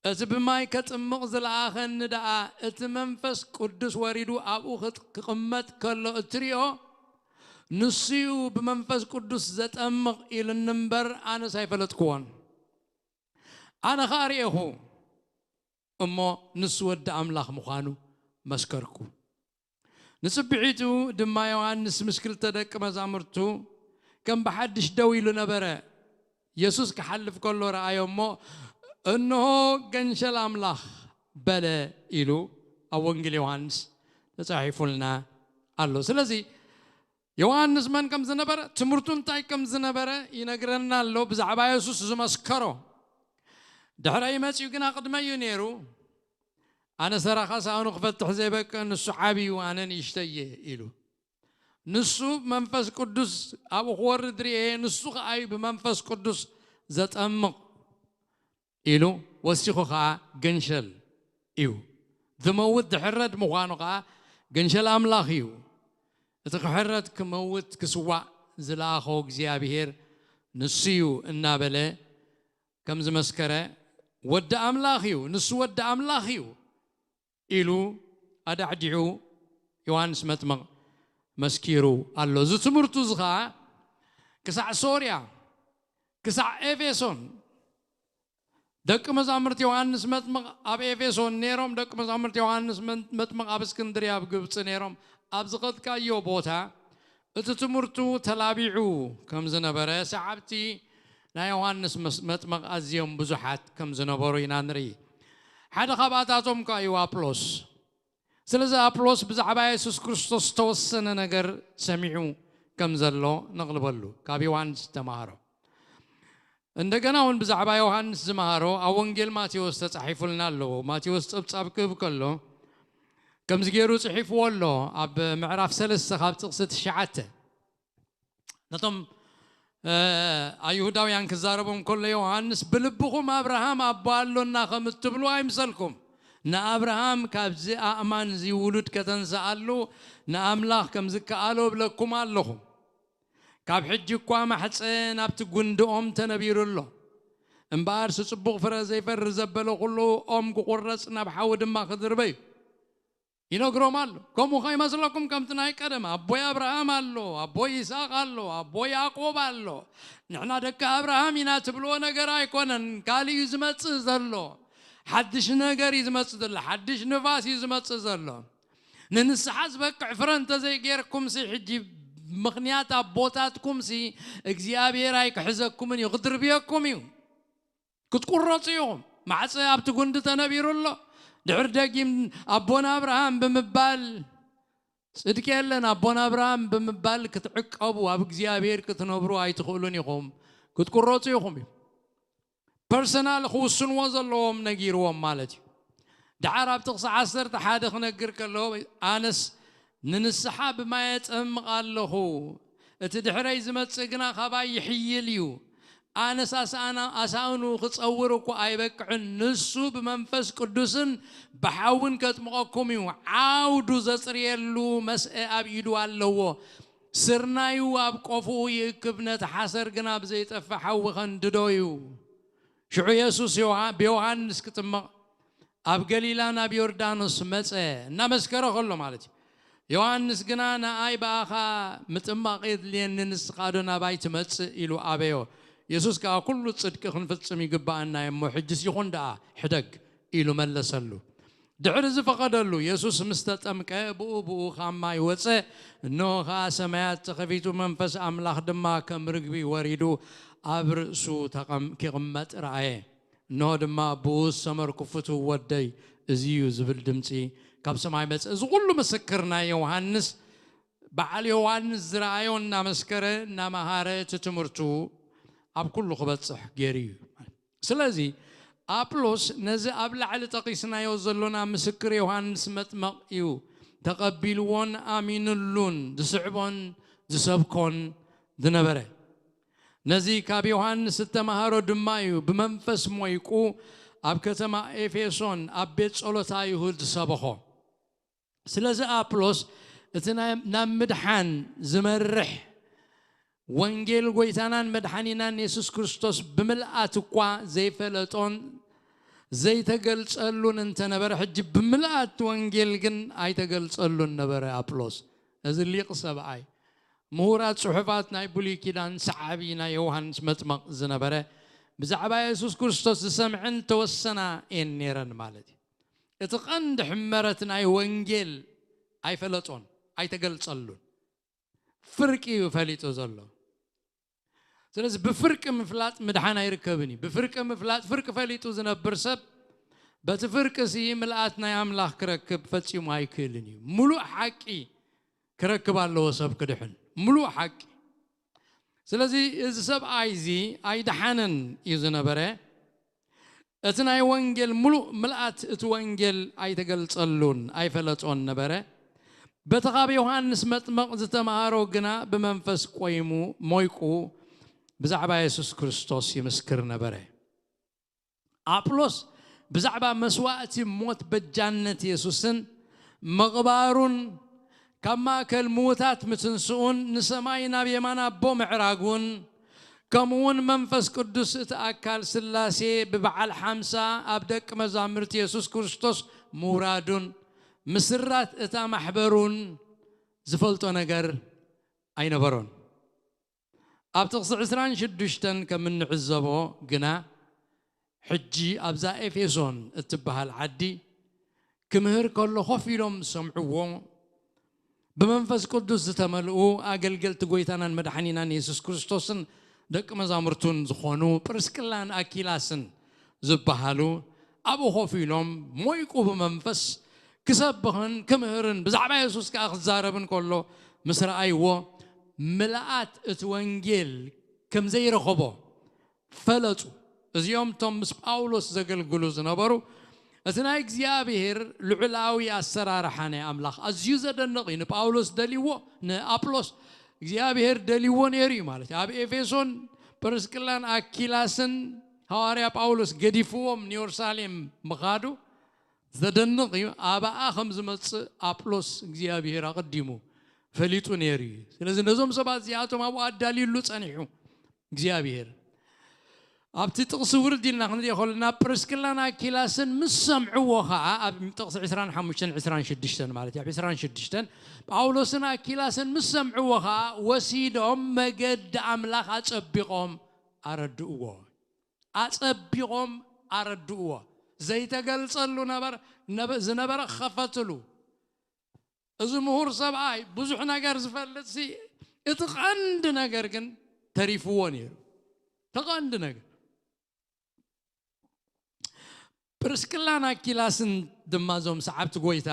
እቲ ብማይ ከጥምቕ ዝለኣኸኒ ደኣ እቲ መንፈስ ቅዱስ ወሪዱ ኣብኡ ክቕመጥ ከሎ እትሪኦ ንሱዩ ብመንፈስ ቅዱስ ዘጠምቕ ኢሉኒ እምበር ኣነስ ኣይፈለጥክዎን። ኣነ ኸኣ ርኤኹ እሞ ንሱ ወዲ ኣምላኽ ምዃኑ መስከርኩ። ንጽብሒቱ ድማ ዮሃንስ ምስ ክልተ ደቂ መዛሙርቱ ከም ብሓድሽ ደው ኢሉ ነበረ። የሱስ ክሓልፍ ከሎ ረኣዮ እሞ እንሆ ገንሸል ኣምላኽ በለ ኢሉ ኣብ ወንጌል ዮሃንስ ተጻሒፉልና ኣሎ። ስለዚ ዮሃንስ መን ከም ዝነበረ ትምህርቱ እንታይ ከም ዝነበረ ይነግረና ኣሎ። ብዛዕባ የሱስ ዝመስከሮ ድሕረይ መጺኡ ግና ቅድመይ እዩ ነይሩ። ኣነ ሰራኻ ሳእኑ ክፈትሕ ዘይበቅዕ ንሱ ዓብዩ ኣነ ንእሽተየ ኢሉ ንሱ መንፈስ ቅዱስ ኣብኡ ክወርድ ርኤ። ንሱ ከኣ እዩ ብመንፈስ ቅዱስ ዘጠምቕ ኢሉ ወሲኹ ከኣ ገንሸል እዩ ዝመውት ዝሕረድ ምዃኑ ከኣ ገንሸል ኣምላኽ እዩ። እቲ ክሕረድ ክመውት ክስዋእ ዝለኣኾ እግዚኣብሔር ንሱ እዩ እናበለ ከም ዝመስከረ ወዲ ኣምላኽ እዩ፣ ንሱ ወዲ ኣምላኽ እዩ ኢሉ ኣዳዕዲዑ ዮሃንስ መጥምቕ መስኪሩ ኣሎ። እዚ ትምህርቱ እዚ ኸዓ ክሳዕ ሶርያ፣ ክሳዕ ኤፌሶን ደቂ መዛሙርቲ ዮሃንስ መጥምቕ ኣብ ኤፌሶን ነይሮም፣ ደቂ መዛሙርቲ ዮሃንስ መጥምቕ ኣብ እስክንድርያ ኣብ ግብፂ ነይሮም። ኣብ ዝኸድካዮ ቦታ እቲ ትምህርቱ ተላቢዑ ከም ዝነበረ ሰዓብቲ ናይ ዮሃንስ መጥምቕ ኣዝዮም ብዙሓት ከም ዝነበሩ ኢና ንርኢ። ሓደ ካብኣታቶም ከ እዩ ኣጵሎስ። ስለዚ ኣጵሎስ ብዛዕባ የሱስ ክርስቶስ ዝተወሰነ ነገር ሰሚዑ ከም ዘሎ ነቕልበሉ ካብ ዮሃንስ ዝተምሃሮ። እንደገና እውን ብዛዕባ ዮሃንስ ዝመሃሮ ኣብ ወንጌል ማቴዎስ ተጻሒፉልና ኣለዎ። ማቴዎስ ጸብጻብ ክህብ ከሎ ከምዚ ገይሩ ጽሒፍዎ ኣሎ። ኣብ ምዕራፍ ሰለስተ ካብ ጥቕሲ ትሽዓተ ነቶም ኣይሁዳውያን ክዛረቦም ከሎ ዮሃንስ ብልብኹም ኣብርሃም ኣቦ ኣሎና ከም እትብሉ ኣይምሰልኩም። ንኣብርሃም ካብዚ ኣእማን እዚ ውሉድ ከተንስኣሉ ንኣምላኽ ከም ዝከኣሎ እብለኩም ኣለኹ። ካብ ሕጂ እኳ ማሕፀን ኣብቲ ጉንዲ ኦም ተነቢሩ ኣሎ። እምበኣር ስፅቡቕ ፍረ ዘይፈሪ ዘበለ ኩሉ ኦም ክቑረፅ ናብ ሓዊ ድማ ክድርበ እዩ። ይነግሮም ኣሎ። ከምኡ ከይመስለኩም ከምቲ ናይ ቀደም ኣቦይ ኣብርሃም ኣሎ፣ ኣቦይ ይስሐቅ ኣሎ፣ ኣቦይ ያዕቆብ ኣሎ። ንሕና ደቂ ኣብርሃም ኢና ትብልዎ ነገር ኣይኮነን። ካልእ እዩ ዝመጽእ ዘሎ። ሓድሽ ነገር እዩ ዝመጽእ ዘሎ። ሓድሽ ንፋስ እዩ ዝመጽእ ዘሎ። ንንስሓ ዝበቅዕ ፍረ እንተዘይጌርኩምሲ ሕጂ ምኽንያት ኣቦታትኩምሲ እግዚኣብሔር ኣይክሕዘኩምን እዩ፣ ክድርብየኩም እዩ። ክትቁረፁ ኢኹም። ማዕፀ ኣብቲ ጉንዲ ተነቢሩ ኣሎ። ድሕር ደጊም ኣቦና ኣብርሃም ብምባል ጽድቂ የለን ኣቦና ኣብርሃም ብምባል ክትዕቀቡ ኣብ እግዚኣብሔር ክትነብሩ ኣይትኽእሉን ኢኹም። ክትቁረፁ ኢኹም እዩ። ፐርሰናል ክውስንዎ ዘለዎም ነጊርዎም ማለት እዩ። ደሓር ኣብ ጥቕሲ ዓሰርተ ሓደ ክነግር ከሎ ኣነስ ንንስሓ ብማየ ጸምቕ ኣለኹ፣ እቲ ድሕረይ ዝመጽእ ግና ካባይ ይሕይል እዩ። ኣነስ ኣሳእና ኣሳእኑ ክጸውር እኮ ኣይበቅዕን፣ ንሱ ብመንፈስ ቅዱስን ብሓውን ከጥምቐኩም እዩ። ዓውዱ ዘጽርየሉ መስአ ኣብ ኢዱ ኣለዎ። ስርናዩ ኣብ ቆፍኡ ይእክብ፣ ነቲ ሓሰር ግና ብዘይጠፍእ ሓዊ ከንድዶ እዩ። ሽዑ የሱስ ዮሃ- ብዮሃንስ ክጥመቕ ኣብ ገሊላ ናብ ዮርዳኖስ መጸ፣ እናመስከረ ከሎ ማለት እዩ። ዮሃንስ ግና ንኣይ ብኣኻ ምጥማቕ የድልየኒ፣ ንስኻ ዶ ናባይ ትመጽእ? ኢሉ ኣበዮ። የሱስ ከኣ፣ ኩሉ ጽድቂ ክንፍጽም ይግብኣና እሞ፣ ሕጅስ ይኹን ደኣ፣ ሕደግ፣ ኢሉ መለሰሉ። ድሕሪ ዝፈቐደሉ፣ የሱስ ምስ ተጠምቀ፣ ብኡ ብኡ ካብ ማይ ወጸ። እንሆ ኸኣ ሰማያት ተኸፊቱ፣ መንፈስ ኣምላኽ ድማ ከም ርግቢ ወሪዱ ኣብ ርእሱ ተቐም- ክቕመጥ ረኣየ። እንሆ ድማ ብኡ ዝሰመርኩ ፍቱው ወደይ እዚ እዩ ዝብል ድምጺ ካብ ሰማይ መጸ። እዚ ኩሉ ምስክር ናይ ዮሃንስ፣ በዓል ዮሃንስ ዝረኣዮ እናመስከረ እናመሃረ እቲ ትምህርቱ ኣብ ኩሉ ክበጽሕ ገይሩ እዩ። ስለዚ ኣጵሎስ ነዚ ኣብ ላዕሊ ጠቒስናዮ ዘሎና ምስክር ዮሃንስ መጥመቕ እዩ ተቐቢልዎን ኣሚንሉን ዝስዕቦን ዝሰብኮን ዝነበረ። ነዚ ካብ ዮሃንስ እተማሃሮ ድማ እዩ ብመንፈስ ሞይቁ ኣብ ከተማ ኤፌሶን ኣብ ቤት ጸሎት ኣይሁድ ዝሰበኾ። ስለዚ ኣጵሎስ እቲ ናይ- ናብ ምድሓን ዝመርሕ ወንጌል ጎይታናን መድሓኒናን የሱስ ክርስቶስ ብምልኣት እኳ ዘይፈለጦን ዘይተገልጸሉን እንተነበረ፣ ሕጂ ብምልኣት ወንጌል ግን ኣይተገልጸሉን ነበረ ኣጵሎስ። እዚ ሊቕ ሰብኣይ፣ ምሁራት ጽሑፋት ናይ ብሉይ ኪዳን ሰዓቢ ናይ ዮሃንስ መጥመቕ ዝነበረ፣ ብዛዕባ የሱስ ክርስቶስ ዝሰምዐን ተወሰና እየን ነይረን ማለት እዩ። እቲ ቀንዲ ሕመረት ናይ ወንጌል ኣይፈለጦን፣ ኣይተገልጸሉን። ፍርቂ እዩ ፈሊጡ ዘሎ። ስለዚ ብፍርቂ ምፍላጥ ምድሓን ኣይርከብን እዩ። ብፍርቂ ምፍላጥ፣ ፍርቂ ፈሊጡ ዝነብር ሰብ በቲ ፍርቂ ሲ ምልኣት ናይ ኣምላኽ ክረክብ ፈጺሙ ኣይክእልን እዩ። ምሉእ ሓቂ ክረክብ ኣለዎ ሰብ ክድሕን፣ ምሉእ ሓቂ። ስለዚ እዚ ሰብኣይ እዚ ኣይደሓነን እዩ ዝነበረ። እቲ ናይ ወንጌል ምሉእ ምልኣት እቲ ወንጌል ኣይተገልጸሉን ኣይፈለጦን ነበረ። በቲ ካብ ዮሃንስ መጥመቕ ዝተምሃሮ ግና ብመንፈስ ቆይሙ ሞይቁ ብዛዕባ የሱስ ክርስቶስ ይምስክር ነበረ። ኣጵሎስ ብዛዕባ መስዋእቲ ሞት በጃነት የሱስን ምቕባሩን ካብ ማእከል ምዉታት ምትንስኡን ንሰማይ ናብ የማን ኣቦ ምዕራጉን ከምኡውን መንፈስ ቅዱስ እቲ ኣካል ስላሴ ብበዓል ሓምሳ ኣብ ደቂ መዛምርቲ የሱስ ክርስቶስ ምውራዱን ምስራት እታ ማሕበሩን ዝፈልጦ ነገር ኣይነበሮን። ኣብ ጥቕሲ ዕስራን ሽዱሽተን ከም እንዕዘቦ ግና ሕጂ ኣብዛ ኤፌሶን እትበሃል ዓዲ ክምህር ከሎ ኮፍ ኢሎም ዝሰምዕዎ ብመንፈስ ቅዱስ ዝተመልኡ ኣገልገልቲ ጎይታናን መድሓኒናን የሱስ ክርስቶስን ደቂ መዛሙርቱን ዝኾኑ ጵርስቅላን ኣኪላስን ዝበሃሉ ኣብኡ ኮፍ ኢሎም ሞይቁ ብመንፈስ ክሰብኽን ክምህርን ብዛዕባ የሱስ ከኣ ክዛረብን ከሎ ምስ ረኣይዎ ምልኣት እቲ ወንጌል ከም ዘይረኸቦ ፈለጡ። እዚኦም እቶም ምስ ጳውሎስ ዘገልግሉ ዝነበሩ እቲ ናይ እግዚኣብሔር ልዑላዊ ኣሰራርሓ ናይ ኣምላኽ ኣዝዩ ዘደንቕ እዩ። ንጳውሎስ ደልይዎ ንኣጵሎስ እግዚኣብሔር ደልይዎ ነይሩ እዩ ማለት እዩ። ኣብ ኤፌሶን ጵርስቅላን ኣኪላስን ሃዋርያ ጳውሎስ ገዲፍዎም ንየሩሳሌም ምኻዱ ዘደንቕ እዩ። ኣብኣ ከም ዝመጽእ ኣጵሎስ እግዚኣብሔር ኣቐዲሙ ፈሊጡ ነይሩ እዩ። ስለዚ ነዞም ሰባት እዚኣቶም ኣብኡ ኣዳልዩሉ ጸኒሑ እግዚኣብሔር ኣብቲ ጥቕሲ ውርድ ኢልና ክንሪኦ ከለና ፕርስቅላን ኣኪላስን ምስ ሰምዕዎ ኸዓ ኣብ ጥቕሲ ዕስራን ሓሙሽተን ዕስራን ሽዱሽተን ማለት እዩ። ኣብ ዕስራን ሽዱሽተን ጳውሎስን ኣኪላስን ምስ ሰምዕዎ ኸዓ ወሲዶም መገዲ ኣምላኽ ኣጸቢቖም ኣረድእዎ። ኣጸቢቖም ኣረድእዎ። ዘይተገልጸሉ ነበር ዝነበረ ከፈትሉ። እዚ ምሁር ሰብኣይ ብዙሕ ነገር ዝፈልጥ ሲ እቲ ቀንዲ ነገር ግን ተሪፍዎ ነይሩ። እቲ ቀንዲ ነገር ፕርስቅላን ኣኪላስን ድማ እዞም ሰዓብቲ ጎይታ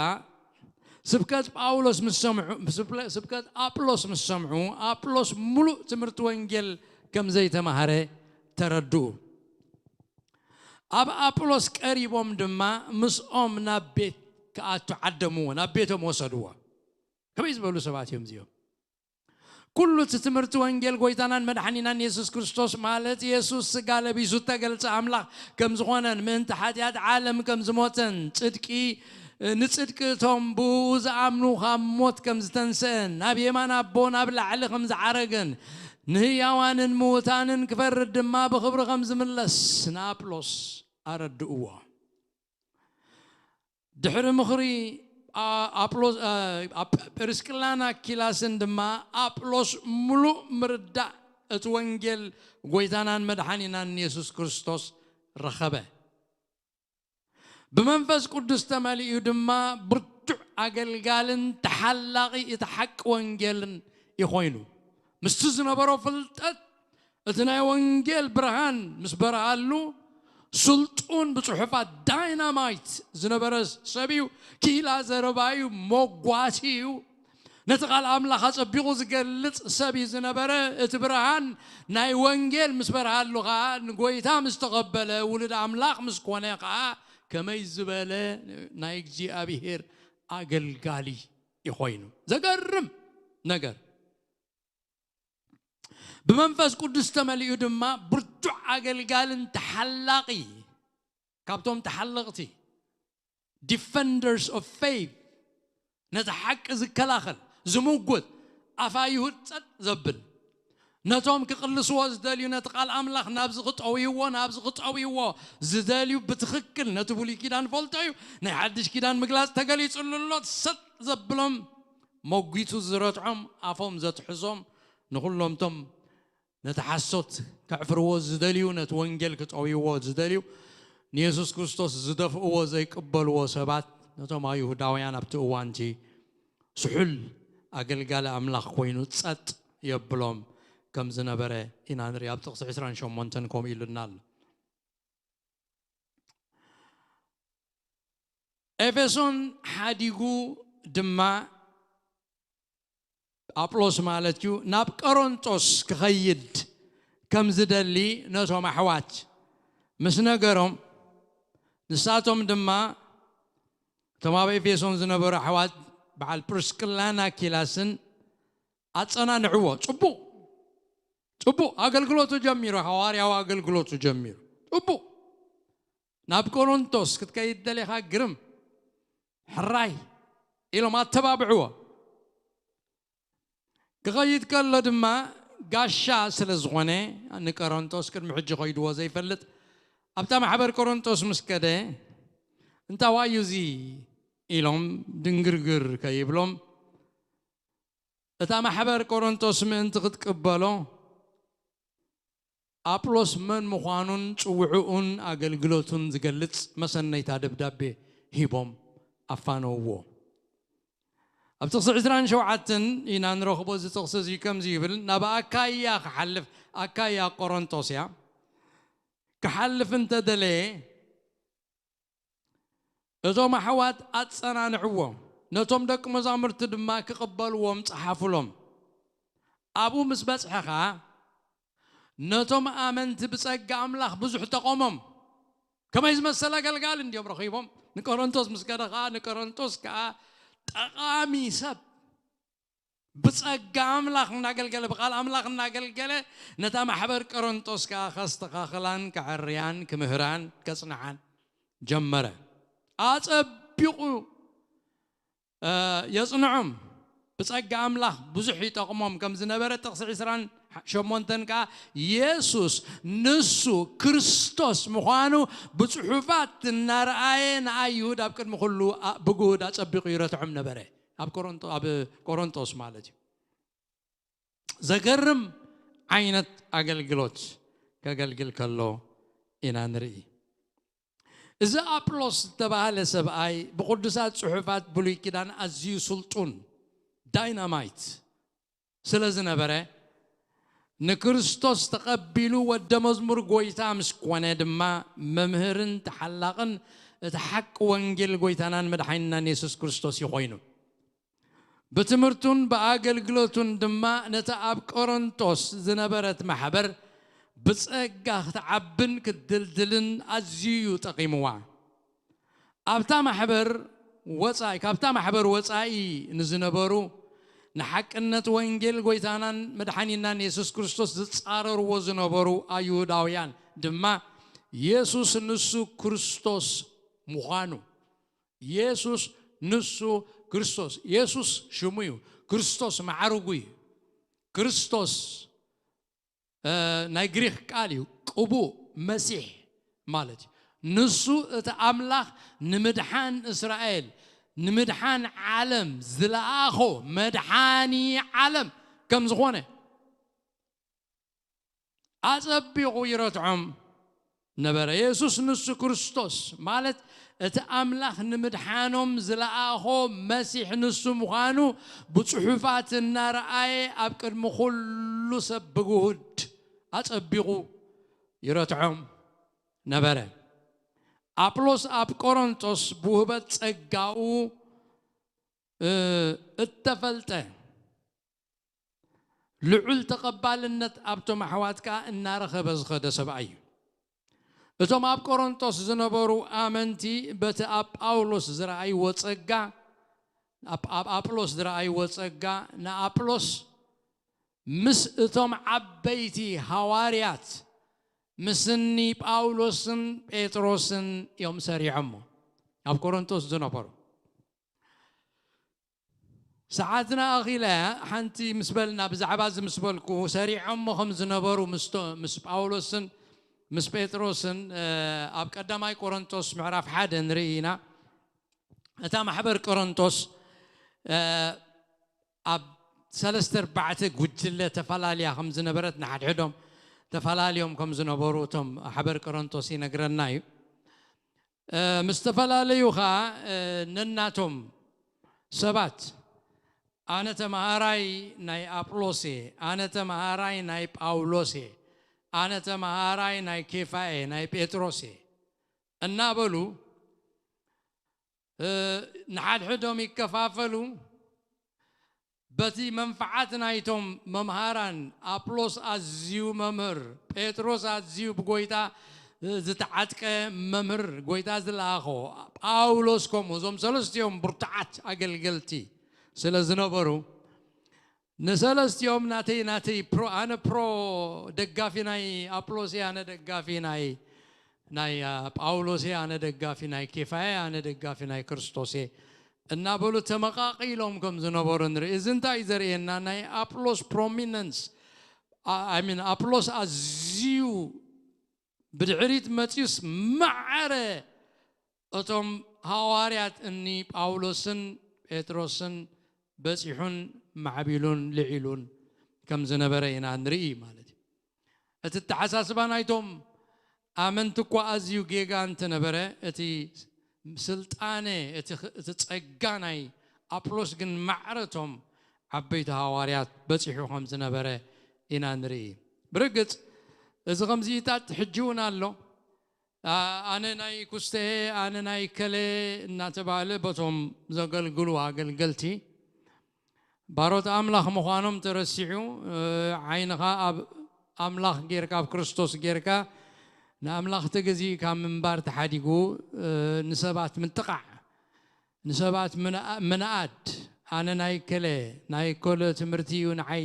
ስብከት ጳውሎስ ምስ ሰምዑ ስብከት ኣጵሎስ ምስ ሰምዑ ኣጵሎስ ሙሉእ ትምህርቲ ወንጌል ከም ዘይተማሃረ ተረድኡ። ኣብ ኣጵሎስ ቀሪቦም ድማ ምስኦም ናብ ቤት ክኣቱ ዓደምዎ፣ ናብ ቤቶም ወሰድዎ። ከመይ ዝበሉ ሰባት እዮም እዚኦም? ኩሉ እቲ ትምህርቲ ወንጌል ጎይታናን መድሓኒናን የሱስ ክርስቶስ፣ ማለት የሱስ ስጋ ለቢሱ እተገልጸ ኣምላኽ ከም ዝኾነን ምእንቲ ሓጢኣት ዓለም ከም ዝሞተን፣ ጽድቂ ንጽድቂ እቶም ብኡ ዝኣምኑ ካብ ሞት ከም ዝተንስአን፣ ናብ የማን ኣቦ ናብ ላዕሊ ከም ዝዓረገን፣ ንህያዋንን ምዉታንን ክፈርድ ድማ ብኽብሪ ከም ዝምለስ ንኣጵሎስ ኣረድእዎ። ድሕሪ ምኽሪ ኣፕሎስ ፕሪስቅላን ኣኪላስን ድማ ኣጵሎስ ምሉእ ምርዳእ እቲ ወንጌል ጎይታናን መድሓኒናን የሱስ ክርስቶስ ረኸበ። ብመንፈስ ቅዱስ ተመሊኡ ድማ ብርቱዕ ኣገልጋልን ተሓላቒ እቲ ሓቂ ወንጌልን ይኾይኑ። ምስቲ ዝነበሮ ፍልጠት እቲ ናይ ወንጌል ብርሃን ምስ በርሃሉ፣ ስልጡን ብጽሑፋት ዳይናማይት ዝነበረ ሰብ እዩ። ክኢላ ዘረባ እዩ፣ መጓሲ እዩ። ነቲ ቃል ኣምላኽ ኣጸቢቑ ዝገልጽ ሰብ እዩ ዝነበረ። እቲ ብርሃን ናይ ወንጌል ምስ በርሃሉ ኸኣ፣ ንጎይታ ምስ ተቐበለ፣ ውሉድ ኣምላኽ ምስ ኮነ ኸኣ፣ ከመይ ዝበለ ናይ እግዚኣብሔር ኣገልጋሊ ይኾይኑ። ዘገርም ነገር። ብመንፈስ ቅዱስ ተመሊኡ ድማ ብርቱዕ ኣገልጋልን ተሓላቒ፣ ካብቶም ተሓለቕቲ፣ defenders of faith፣ ነቲ ሓቂ ዝከላኸል፣ ዝምጉት፣ ኣፍ ኣይሁድ ጸጥ ዘብል፣ ነቶም ክቕልስዎ ዝደልዩ፣ ነቲ ቃል ኣምላኽ ናብዚ ክጠውይዎ፣ ናብዚ ክጠውይዎ ዝደልዩ፣ ብትኽክል ነቲ ብሉይ ኪዳን ፈልጦ እዩ፣ ናይ ሓድሽ ኪዳን ምግላጽ ተገሊጹሉ ኣሎ፣ ሰጥ ዘብሎም፣ መጒቱ ዝረትዖም፣ ኣፎም ዘትሕዞም፣ ንኹሎምቶም ነቲ ሓሶት ከዕፍርዎ ዝደልዩ፣ ነቲ ወንጌል ክጠውይዎ ዝደልዩ፣ ንየሱስ ክርስቶስ ዝደፍእዎ ዘይቅበልዎ ሰባት፣ ነቶም ኣይሁዳውያን ኣብቲ እዋንቲ ስሑል ኣገልጋሊ ኣምላኽ ኮይኑ ጸጥ የብሎም ከም ዝነበረ ኢና ንርኢ። ኣብ ጥቕሲ ዕስራን ሸሞንተን ከምኡ ኢሉና ኣሎ። ኤፌሶን ሓዲጉ ድማ ኣጵሎስ ማለት እዩ፣ ናብ ቆሮንጦስ ክኸይድ ከም ዝደሊ ነቶም ኣሕዋት ምስ ነገሮም፣ ንሳቶም ድማ እቶም ኣብ ኤፌሶን ዝነበሩ ኣሕዋት በዓል ፕርስቅላን ኣኪላስን ኣጸናንዕዎ። ጽቡቕ፣ ጽቡቕ ኣገልግሎቱ ጀሚሩ፣ ሃዋርያዊ ኣገልግሎቱ ጀሚሩ። ጽቡቕ፣ ናብ ቆሮንቶስ ክትከይድ ደሊኻ ግርም፣ ሕራይ ኢሎም ኣተባብዕዎ። ክኸይድ ከሎ ድማ ጋሻ ስለ ዝኾነ፣ ንቆሮንቶስ ቅድሚ ሕጂ ከይድዎ ዘይፈልጥ፣ ኣብታ ማሕበር ቆሮንቶስ ምስ ከደ፣ "እንታዋዩ እዚ?" ኢሎም ድንግርግር ከይብሎም፣ እታ ማሕበር ቆሮንቶስ ምእንቲ ክትቅበሎ፣ ኣጵሎስ መን ምዃኑን ጽውዕኡን ኣገልግሎቱን ዝገልጽ መሰነይታ ደብዳቤ ሂቦም ኣፋነውዎ። ኣብ ጥቕሲ ዕስራን ሸውዓተን ኢና ንረኽቦ። እዚ ጥቕሲ እዚ ከምዚ ይብል፣ ናብ ኣካያ ክሓልፍ፣ ኣካያ ቆሮንቶስ እያ፣ ክሓልፍ እንተደለየ፣ እቶም ኣሕዋት ኣጸናንዕዎ፣ ነቶም ደቂ መዛሙርቲ ድማ ክቕበልዎም ጸሓፉሎም። ኣብኡ ምስ በጽሐ ኸኣ፣ ነቶም ኣመንቲ ብጸጋ ኣምላኽ ብዙሕ ጠቐሞም። ከመይ ዝመሰለ ኣገልጋሊ እንድዮም ረኺቦም። ንቆሮንቶስ ምስ ከደ ኸኣ፣ ንቆሮንቶስ ከኣ ጠቓሚ ሰብ፣ ብጸጋ ኣምላኽ እናገልገለ፣ ብቓል ኣምላኽ እናገልገለ፣ ነታ ማሕበር ቆሮንቶስ ከኣ ከስተኻኽላን ከዐርያን ክምህራን ከጽንዓን ጀመረ። ኣጸቢቑ፣ እ፣ የጽንዖም። ብጸጋ ኣምላኽ ብዙሕ ይጠቕሞም ከም ዝነበረ ጥቕሲ ዕስራን ሸሞንተን ከኣ፣ የሱስ ንሱ ክርስቶስ ምዃኑ ብጽሑፋት እናረኣየ፣ ንኣይሁድ ኣብ ቅድሚ ኩሉ ኣ-፣ ብግሁድ ኣጸቢቑ ይረትዖም ነበረ። ኣብ ቆሮንቶ-፣ ኣብ ቆሮንቶስ ማለት እዩ። ዘገርም ዓይነት ኣገልግሎት ከገልግል ከሎ ኢና ንርኢ። እዚ ኣጵሎስ ዝተባህለ ሰብኣይ ብቅዱሳት ጽሑፋት ብሉይ ኪዳን ኣዝዩ ስልጡን፣ ዳይናማይት ስለ ዝነበረ፣ ንክርስቶስ ተቐቢሉ ወደ መዝሙር ጎይታ ምስ ኮነ ድማ፣ መምህርን ተሓላቕን እቲ ሓቂ ወንጌል ጎይታናን መድሓኒናን የሱስ ክርስቶስ እዩ ኮይኑ። ብትምህርቱን ብኣገልግሎቱን ድማ ነቲ ኣብ ቆሮንቶስ ዝነበረት ማሕበር ብጸጋ ክትዓብን ክትድልድልን ኣዝዩ እዩ ጠቒምዋ። ኣብታ ማሕበር ወጻኢ፣ ካብታ ማሕበር ወጻኢ ንዝነበሩ፣ ንሓቅነት ወንጌል ጎይታናን መድሓኒናን የሱስ ክርስቶስ ዝጻረርዎ ዝነበሩ ኣይሁዳውያን ድማ፣ የሱስ ንሱ ክርስቶስ ምዃኑ፣ የሱስ ንሱ ክርስቶስ፣ የሱስ ሽሙ እዩ፣ ክርስቶስ መዓርጉ እዩ። ክርስቶስ፣ እ፣ ናይ ግሪኽ ቃል እዩ፣ ቅቡእ መሲሕ ማለት እዩ። ንሱ እቲ ኣምላኽ ንምድሓን እስራኤል፣ ንምድሓን ዓለም ዝለኣኾ መድሓኒ ዓለም ከም ዝኾነ ኣጸቢቑ ይረትዖም ነበረ። የሱስ ንሱ ክርስቶስ ማለት እቲ ኣምላኽ ንምድሓኖም ዝለኣኾ መሲሕ ንሱ ምዃኑ ብጽሑፋት እናረኣየ ኣብ ቅድሚ ኩሉ ሰብ ብግሁድ ኣጸቢቑ ይረትዖም ነበረ። ኣጵሎስ ኣብ ቆሮንቶስ ብውህበት ጸጋኡ፣ እ፣ እተፈልጠ፣ ልዑል ተቐባልነት ኣብቶም ኣሕዋት ከኣ እናረኸበ ዝኸደ ሰብኣይ እዩ። እቶም ኣብ ቆሮንቶስ ዝነበሩ ኣመንቲ በቲ ኣብ ጳውሎስ ዝረኣይዎ ጸጋ፣ ኣብ፣ ኣብ ኣጵሎስ ዝረኣይዎ ጸጋ፣ ንኣጵሎስ ምስ እቶም ዓበይቲ ሃዋርያት፣ ምስኒ ጳውሎስን ጴጥሮስን እዮም ሰሪዖሞ። ኣብ ቆሮንቶስ ዝነበሩ። ሰዓትና ኣኺላ እያ። ሓንቲ ምስ በልና፣ ብዛዕባ እዚ ምስ በልኩ፣ ሰሪዖሞ ከም ዝነበሩ ምስቶ-፣ ምስ ጳውሎስን ምስ ጴጥሮስን፣ እ፣ ኣብ ቀዳማይ ቆሮንቶስ ምዕራፍ ሓደ ንርኢ ኢና። እታ ማሕበር ቆሮንቶስ፣ እ፣ ኣብ ሰለስተ ኣርባዕተ ጉጅለ ተፈላለያ ከም ዝነበረት፣ ንሓድሕዶም ተፈላለዮም ከም ዝነበሩ እቶም ማሕበር ቆሮንቶስ ይነግረና እዩ። እ፣ ምስ ተፈላለዩ ኸኣ፣ እ፣ ነናቶም ሰባት፣ ኣነ ተመሃራይ ናይ ኣጵሎስ እየ፣ ኣነ ተመሃራይ ናይ ጳውሎስ እየ፣ ኣነ ተመሃራይ ናይ ኬፋ እየ፣ ናይ ጴጥሮስ እየ እናበሉ፣ እ፣ ንሓድሕዶም ይከፋፈሉ። በቲ መንፍዓት ናይቶም መምሃራን፣ ኣጵሎስ ኣዝዩ መምህር፣ ጴጥሮስ ኣዝዩ ብጎይታ ዝተዓጥቀ መምህር፣ ጎይታ ዝለኣኾ፣ ጳውሎስ ከምኡ፣ እዞም ሰለስቲኦም ብርቱዓት ኣገልገልቲ ስለ ዝነበሩ፣ ንሰለስቲኦም ናተይ፣ ናተይ ፕሮ-፣ ኣነ ፕሮ ደጋፊ ናይ ኣጵሎስ እየ፣ ኣነ ደጋፊ ናይ፣ ናይ፣ አ፣ ጳውሎስ እየ፣ ኣነ ደጋፊ ናይ ኬፋ እየ፣ ኣነ ደጋፊ ናይ ክርስቶስ እየ እናበሉ ተመቓቒሎም ከም ዝነበሩ ንርኢ። እዚ እንታይ እዩ ዘርእየና? ናይ ኣጵሎስ ፕሮሚነንስ፣ አ-፣ I mean፣ ኣጵሎስ ኣዝዩ ብድሕሪት መጺኡስ ማዕረ እቶም ሃዋርያት እኒ ጳውሎስን ጴጥሮስን በጺሑን ማዕቢሉን ልዒሉን ከም ዝነበረ ኢና ንርኢ ማለት እዩ። እቲ ኣተሓሳስባ ናይቶም ኣመንቲ እኳ ኣዝዩ ጌጋ እንተነበረ፣ እቲ ስልጣነ፣ እቲ ኽ-፣ እቲ ጸጋ ናይ ኣጵሎስ ግን ማዕረ እቶም ዓበይቲ ሃዋርያት በጺሑ ከም ዝነበረ ኢና ንርኢ። ብርግጽ እዚ ከምዚኢታት ሕጂ እውን ኣሎ። ኣ-፣ ኣነ ናይ ኩስተ፣ ኣነ ናይ ከለ እናተባህለ በቶም ዘገልግሉ ኣገልገልቲ ባሮት ኣምላኽ ምዃኖም ተረሲዑ፣ እ፣ ዓይንኻ ኣብ ኣምላኽ ጌርካ፣ ኣብ ክርስቶስ ጌርካ፣ ንኣምላኽ ተገዚእካ ምንባር ተሓዲጉ፣ እ፣ ንሰባት ምጥቓዕ፣ ንሰባት ምንኣ-፣ ምንኣድ፣ ኣነ ናይ ከለ፣ ናይ ከለ ትምህርቲ እዩ ንዓይ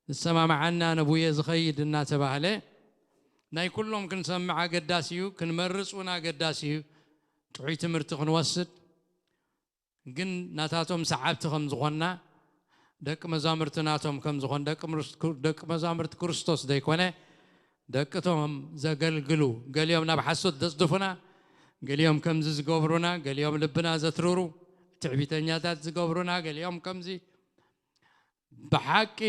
ዝሰማምዓኒ፣ ኣነ ብየ ዝኸይድ እናተባህለ፣ ናይ ኩሎም ክንሰምዕ ኣገዳሲ እዩ፣ ክንመርጽ እውን ኣገዳሲ እዩ። ጥዑይ ትምህርቲ ክንወስድ፣ ግን ናታቶም ሰዓብቲ ከም ዝኾንና፣ ደቂ መዛሙርቲ ናቶም ከም ዝኾን፣ ደቂ ምርስ-፣ ደቂ መዛሙርቲ ክርስቶስ ዘይኮነ፣ ደቅቶም ዘገልግሉ፣ ገሊኦም ናብ ሓሶት ዘጽድፉና፣ ገሊኦም ከምዚ ዝገብሩና፣ ገሊኦም ልብና ዘትርሩ፣ ትዕቢተኛታት ዝገብሩና፣ ገሊኦም ከምዚ። ብሓቂ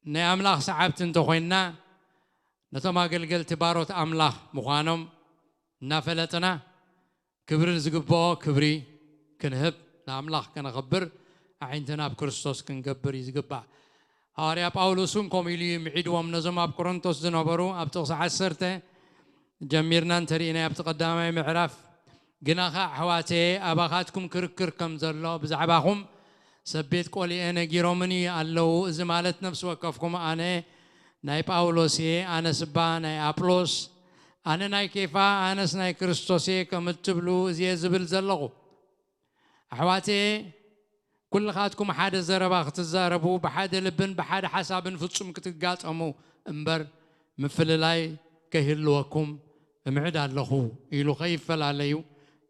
ናይ ኣምላኽ ሰዓብቲ እንተኾይንና፣ ነቶም ኣገልገልቲ ባሮት ኣምላኽ ምዃኖም እናፈለጥና፣ ክብሪ ዝግብኦ ክብሪ ክንህብ፣ ንኣምላኽ ከነኽብር፣ ኣዒንትና ናብ ክርስቶስ ክንገብር እዩ ዝግባእ። ሃዋርያ ጳውሎስ እውን ከምኡ ኢሉ እዩ ምዒድዎም ነዞም ኣብ ቆሮንቶስ ዝነበሩ። ኣብ ጥቕሲ ዓሰርተ ጀሚርና እንተሪእናዮ፣ ኣብቲ ቀዳማይ ምዕራፍ፣ "ግናኸ ኣሕዋተየ፣ ኣባኻትኩም ክርክር ከም ዘሎ ብዛዕባኹም ሰብ ቤት ቆልኤ ነጊሮምኒ ኣለዉ። እዚ ማለት ነፍሲ ወከፍኩም ኣነ ናይ ጳውሎስ እየ፣ ኣነስ እባ ናይ ኣጵሎስ፣ ኣነ ናይ ኬፋ፣ ኣነስ ናይ ክርስቶስ እየ ከም እትብሉ እዚ እየ ዝብል ዘለኹ። ኣሕዋት፣ ኩልኻትኩም ሓደ ዘረባ ክትዛረቡ፣ ብሓደ ልብን ብሓደ ሓሳብን ፍጹም ክትጋጠሙ እምበር፣ ምፍልላይ ከይህልወኩም እምዕድ ኣለኹ ኢሉ ከይፈላለዩ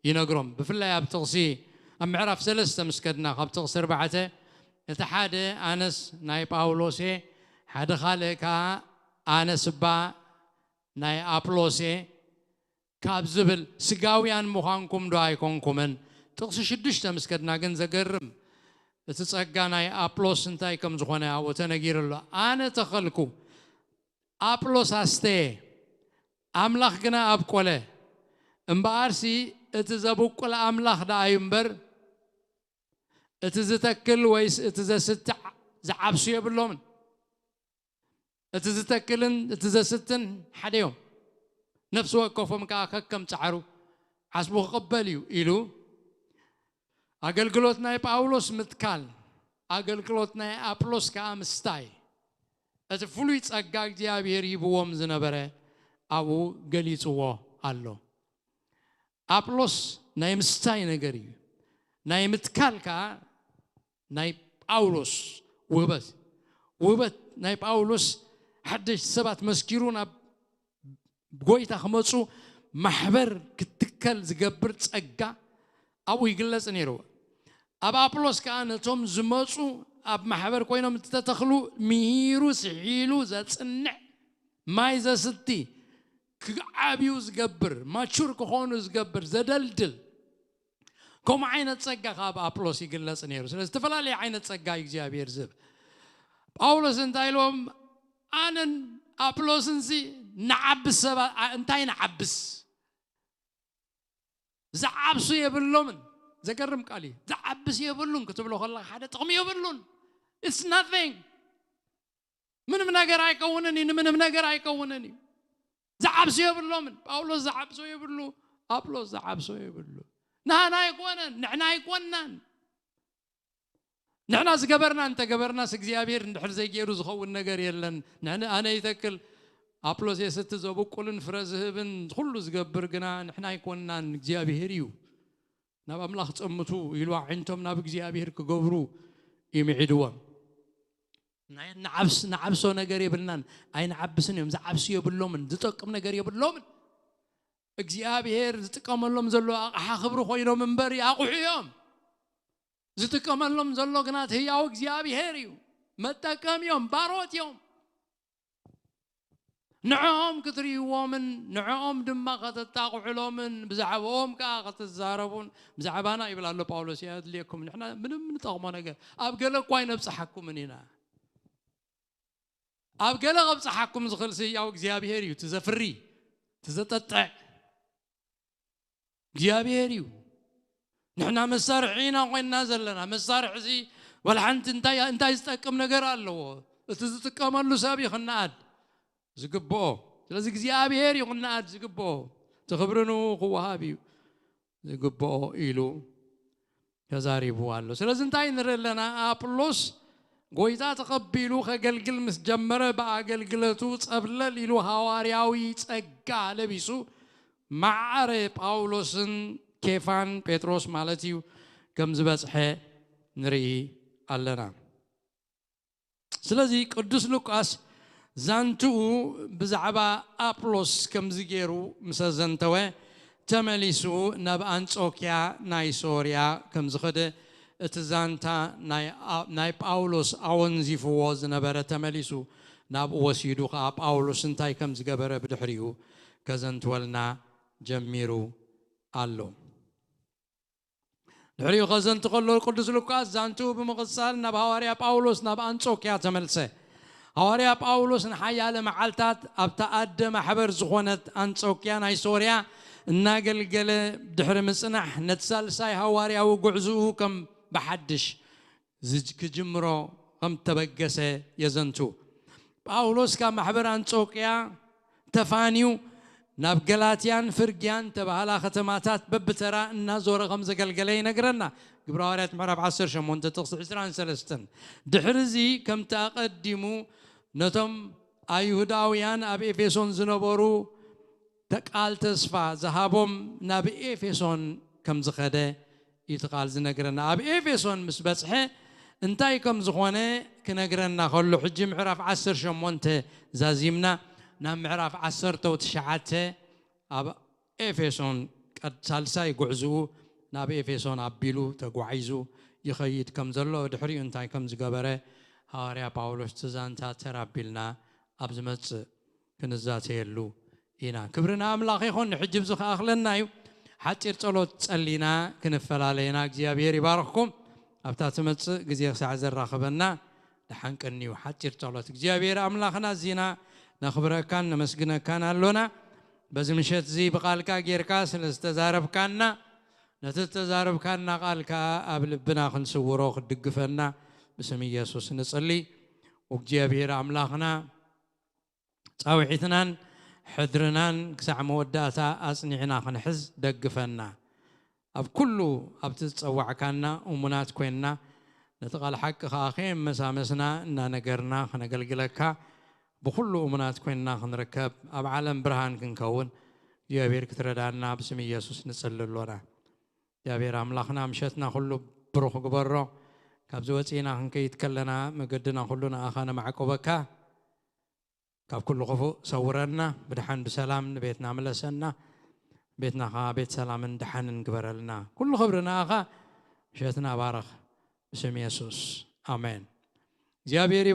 ይነግሮም። ብፍላይ ኣብ ጥቕሲ፣ ኣብ ምዕራፍ ሰለስተ ምስ ከድና፣ ካብ ጥቕሲ ኣርባዕተ፣ እቲ ሓደ ኣነስ ናይ ጳውሎስ እየ፣ ሓደ ካልእ ከኣ ኣነስ እባ ናይ ኣጵሎስ እየ ካብ ዝብል፣ ስጋውያን ምዃንኩም ዶ ኣይኮንኩምን? ጥቕሲ ሽዱሽተ ምስ ከድና ግን ዘገርም፣ እቲ ጸጋ ናይ ኣጵሎስ እንታይ ከም ዝኾነ ኣብኡ ተነጊሩ ኣሎ። ኣነ ተኸልኩ፣ ኣጵሎስ ኣስተየ፣ ኣምላኽ ግና ኣብቆለ። እምበኣርሲ እቲ ዘብቁል ኣምላኽ ደኣ እዩ እምበር፣ እቲ ዝተክል ወይስ እቲ ዘስትዕ ዝዓብሱ የብሎምን። እቲ ዝተክልን እቲ ዘስትን ሓደ እዮም። ነፍሲ ወከፎም ከኣ ከከም ጻዕሩ ዓስቡ ክቕበል እዩ ኢሉ፣ ኣገልግሎት ናይ ጳውሎስ ምትካል፣ ኣገልግሎት ናይ ኣጵሎስ ከኣ ምስታይ፣ እቲ ፍሉይ ጸጋ እግዚኣብሔር ሂብዎም ዝነበረ ኣብኡ ገሊጽዎ ኣሎ። ኣጵሎስ ናይ ምስታይ ነገር እዩ። ናይ ምትካል ከኣ ናይ ጳውሎስ ውህበት፣ ውህበት ናይ ጳውሎስ፣ ሓደሽቲ ሰባት መስኪሩ ናብ ጎይታ ክመጹ ማሕበር ክትከል ዝገብር ጸጋ ኣብኡ ይግለጽ ነይሩ። ኣብ ኣጵሎስ ከኣ ነቶም ዝመጹ፣ ኣብ ማሕበር ኮይኖም እተተኽሉ፣ ምሂሩ ስሒሉ ዘጽንዕ፣ ማይ ዘስቲ፣ ክዓብዩ ዝገብር፣ ማቹር ክኾኑ ዝገብር፣ ዘደልድል፣ ከምኡ ዓይነት ጸጋ ከኣ ኣብ ኣጵሎስ ይግለጽ ነይሩ። ስለዚ ዝተፈላለየ ዓይነት ጸጋ እዩ እግዚኣብሔር ዝህብ። ጳውሎስ እንታይ ኢልዎም? ኣነን ኣጵሎስን ሲ ንዓብስ ሰባት፣ ኣ-፣ እንታይ ንዓብስ? ዝዓብሱ የብሎምን። ዘገርም ቃል እዩ። ዝዓብስ የብሉን ክትብሎ ከለኻ ሓደ ጥቕሚ የብሉን። It's nothing። ምንም ነገር ኣይከውንን እዩ፣ ንምንም ነገር ኣይከውንን እዩ። ዝዓብሱ የብሎምን። ጳውሎስ ዝዓብሶ የብሉ፣ ኣጵሎስ ዝዓብሶ የብሉ። ንሕና ኣይኮነን፣ ንሕና ኣይኮናን። ንሕና ዝገበርና እንተገበርናስ እግዚኣብሔር እንድሕር ዘይገይሩ ዝኸውን ነገር የለን። ንሕና፣ ኣነ ይተክል፣ ኣጵሎስ የስቲ፣ ዘብቁልን ፍረ ዝህብን ኩሉ ዝገብር ግና ንሕና ኣይኮናን፣ እግዚኣብሔር እዩ። ናብ ኣምላኽ ጸምቱ ኢሉ ኣዒንቶም ናብ እግዚኣብሔር ክገብሩ ይምዒድዎም። ናይ ንዓብስ-፣ ንዓብሶ ነገር የብልናን። ኣይንዓብስን እዮም። ዝዓብሱ የብሎምን። ዝጠቅም ነገር የብሎምን። እግዚኣብሔር ዝጥቀመሎም ዘሎ ኣቕሓ ክብሪ ኮይኖም እምበር ኣቑሑ እዮም። ዝጥቀመሎም ዘሎ ግና እቲ ህያው እግዚኣብሔር እዩ። መጠቀሚ እዮም፣ ባሮት እዮም። ንዕኦም ክትርእይዎምን ንዕኦም ድማ ከተጣቕዕሎምን ብዛዕባኦም ከኣ ክትዛረቡን፣ ብዛዕባና ይብል ኣሎ ጳውሎስ፣ ኣየድልየኩም፣ ንሕና ምንም ንጠቕሞ ነገር፣ ኣብ ገለ እኳ ኣይነብጽሓኩምን ኢና። ኣብ ገለ ከብጽሓኩም ዝኽእል ህያው እግዚኣብሔር እዩ፣ እቲ ዘፍሪ፣ እቲ ዘጠጥዕ። እግዚኣብሔር እዩ። ንሕና መሳርሒ ኢና ኮይንና ዘለና። መሳርሒ እዚ ዋላ ሓንቲ እንታይ፣ እንታይ ዝጠቅም ነገር ኣለዎ? እቲ ዝጥቀመሉ ሰብ እዩ ክነኣድ ዝግብኦ። ስለዚ እግዚኣብሔር እዩ ክነኣድ ዝግብኦ። እቲ ክብሪ ንኡ ክወሃብ እዩ ዝግብኦ ኢሉ ተዛሪቡ ኣሎ። ስለዚ እንታይ ንርኢ ኣለና? ኣጵሎስ ጎይታ ተቐቢሉ ከገልግል ምስ ጀመረ፣ ብኣገልግለቱ ጸብለል ኢሉ ሃዋርያዊ ጸጋ ለቢሱ፣ ማዕረ ጳውሎስን ኬፋን፣ ጴጥሮስ ማለት እዩ፣ ከም ዝበጽሐ ንርኢ ኣለና። ስለዚ ቅዱስ ሉቃስ ዛንትኡ ብዛዕባ ኣጵሎስ ከምዚ ገይሩ ምስ ኣዘንተወ፣ ተመሊሱ ናብ ኣንጾክያ ናይ ሶርያ ከም ዝኸደ፣ እቲ ዛንታ ናይ ኣ-፣ ናይ ጳውሎስ ኣወንዚፍዎ ዝነበረ ተመሊሱ ናብኡ ወሲዱ ኸኣ ጳውሎስ እንታይ ከም ዝገበረ ብድሕሪኡ ከዘንትወልና ጀሚሩ ኣሎ። ድሕሪኡ ከዘንቲ ከሎ ቅዱስ ሉቃስ ዛንትኡ ብምቕጻል ናብ ሃዋርያ ጳውሎስ ናብ ኣንጾክያ ተመልሰ። ሃዋርያ ጳውሎስ ንሓያለ መዓልታት ኣብታ ኣደ ማሕበር ዝኾነት ኣንጾክያ ናይ ሶርያ እናገልገለ ድሕሪ ምጽናሕ፣ ነቲ ሳልሳይ ሃዋርያዊ ጉዕዝኡ ከም ብሓድሽ ዝጅ-፣ ክጅምሮ ከም ተበገሰ የዘንቱ። ጳውሎስ ካብ ማሕበር ኣንጾክያ ተፋንዩ ናብ ገላትያን ፍርግያን ተባህላ ከተማታት በብተራ እናዞረ ከም ዘገልገለ ይነግረና። ግብረ ሃዋርያት ምዕራፍ ዓሰርተ ሸሞንተ ጥቕሲ ዕስራን ሰለስተን። ድሕሪ እዚ ከምቲ ኣቐዲሙ ነቶም ኣይሁዳውያን ኣብ ኤፌሶን ዝነበሩ ተ-፣ ቃል ተስፋ ዝሃቦም ናብ ኤፌሶን ከም ዝኸደ እዩ እቲ ቃል ዝነግረና። ኣብ ኤፌሶን ምስ በጽሐ እንታይ ከም ዝኾነ ክነግረና ከሎ፣ ሕጂ ምዕራፍ ዓሰርተ ሸሞንተ ዛዚምና ናብ ምዕራፍ ዓሰርተ ትሽዓተ ኣብ ኤፌሶን ቀድ-፣ ሳልሳይ ጉዕዝኡ ናብ ኤፌሶን ኣቢሉ ተጓዒዙ ይኸይድ ከም ዘሎ፣ ድሕሪኡ እንታይ ከም ዝገበረ ሃዋርያ ጳውሎስ እቲ ዛንታ ተራቢልና ኣብ ዝመጽእ ክንዛተየሉ ኢና። ክብሪ ንኣምላኽ ይኹን። ንሕጂ ብዚ ክኣኽለና እዩ። ሓጺር ጸሎት ጸሊና ክንፈላለየና እግዚኣብሔር ይባርኽኩም። ኣብታ ትመጽእ ግዜ ክሳዕ ዘራኽበና ደሓን ቀንዩ። ሓጺር ጸሎት። እግዚኣብሔር ኣምላኽና፣ እዚና ነኽብረካን ነመስግነካን ኣሎና። በዚ ምሸት እዚ ብቓልካ ጌርካ ስለ ዝተዛረብካና፣ ነቲ ዝተዛረብካና ቃል ከኣ ኣብ ልብና ክንስውሮ ክትድግፈና ብስም ኢየሱስ ንጽሊ። እግዚኣብሔር ኣምላኽና፣ ጻውዒትናን ሕድርናን ክሳዕ መወዳእታ ኣጽኒዕና ክንሕዝ ደግፈና። ኣብ ኩሉ ኣብቲ ዝጸዋዕካና እሙናት ኮይንና፣ ነቲ ቃል ሓቂ ከኣ ከየመሳመስና እናነገርና ከነገልግለካ ብኹሉ እሙናት ኮይንና ክንርከብ፣ ኣብ ዓለም ብርሃን ክንከውን እግዚኣብሔር ክትረዳና ብስም ኢየሱስ ንጽሊ ኣሎና። እግዚኣብሔር ኣምላኽና ምሸትና ኩሉ ብሩኽ ግበሮ። ካብዚ ወጺእና ክንከይድ ከለና መገድና ኩሉ ንኣኻ ነማዕቁበካ። ካብ ኩሉ ክፉእ ሰውረና፣ ብድሓን ብሰላም ንቤትና ምለሰና። ቤትና ኸዓ ቤት ሰላምን ድሓንን ግበረልና። ኩሉ ክብሪ ንኣኻ። ምሸትና ባረኽ ብስም የሱስ፣ ኣሜን። እግዚኣብሔር ይባርክ።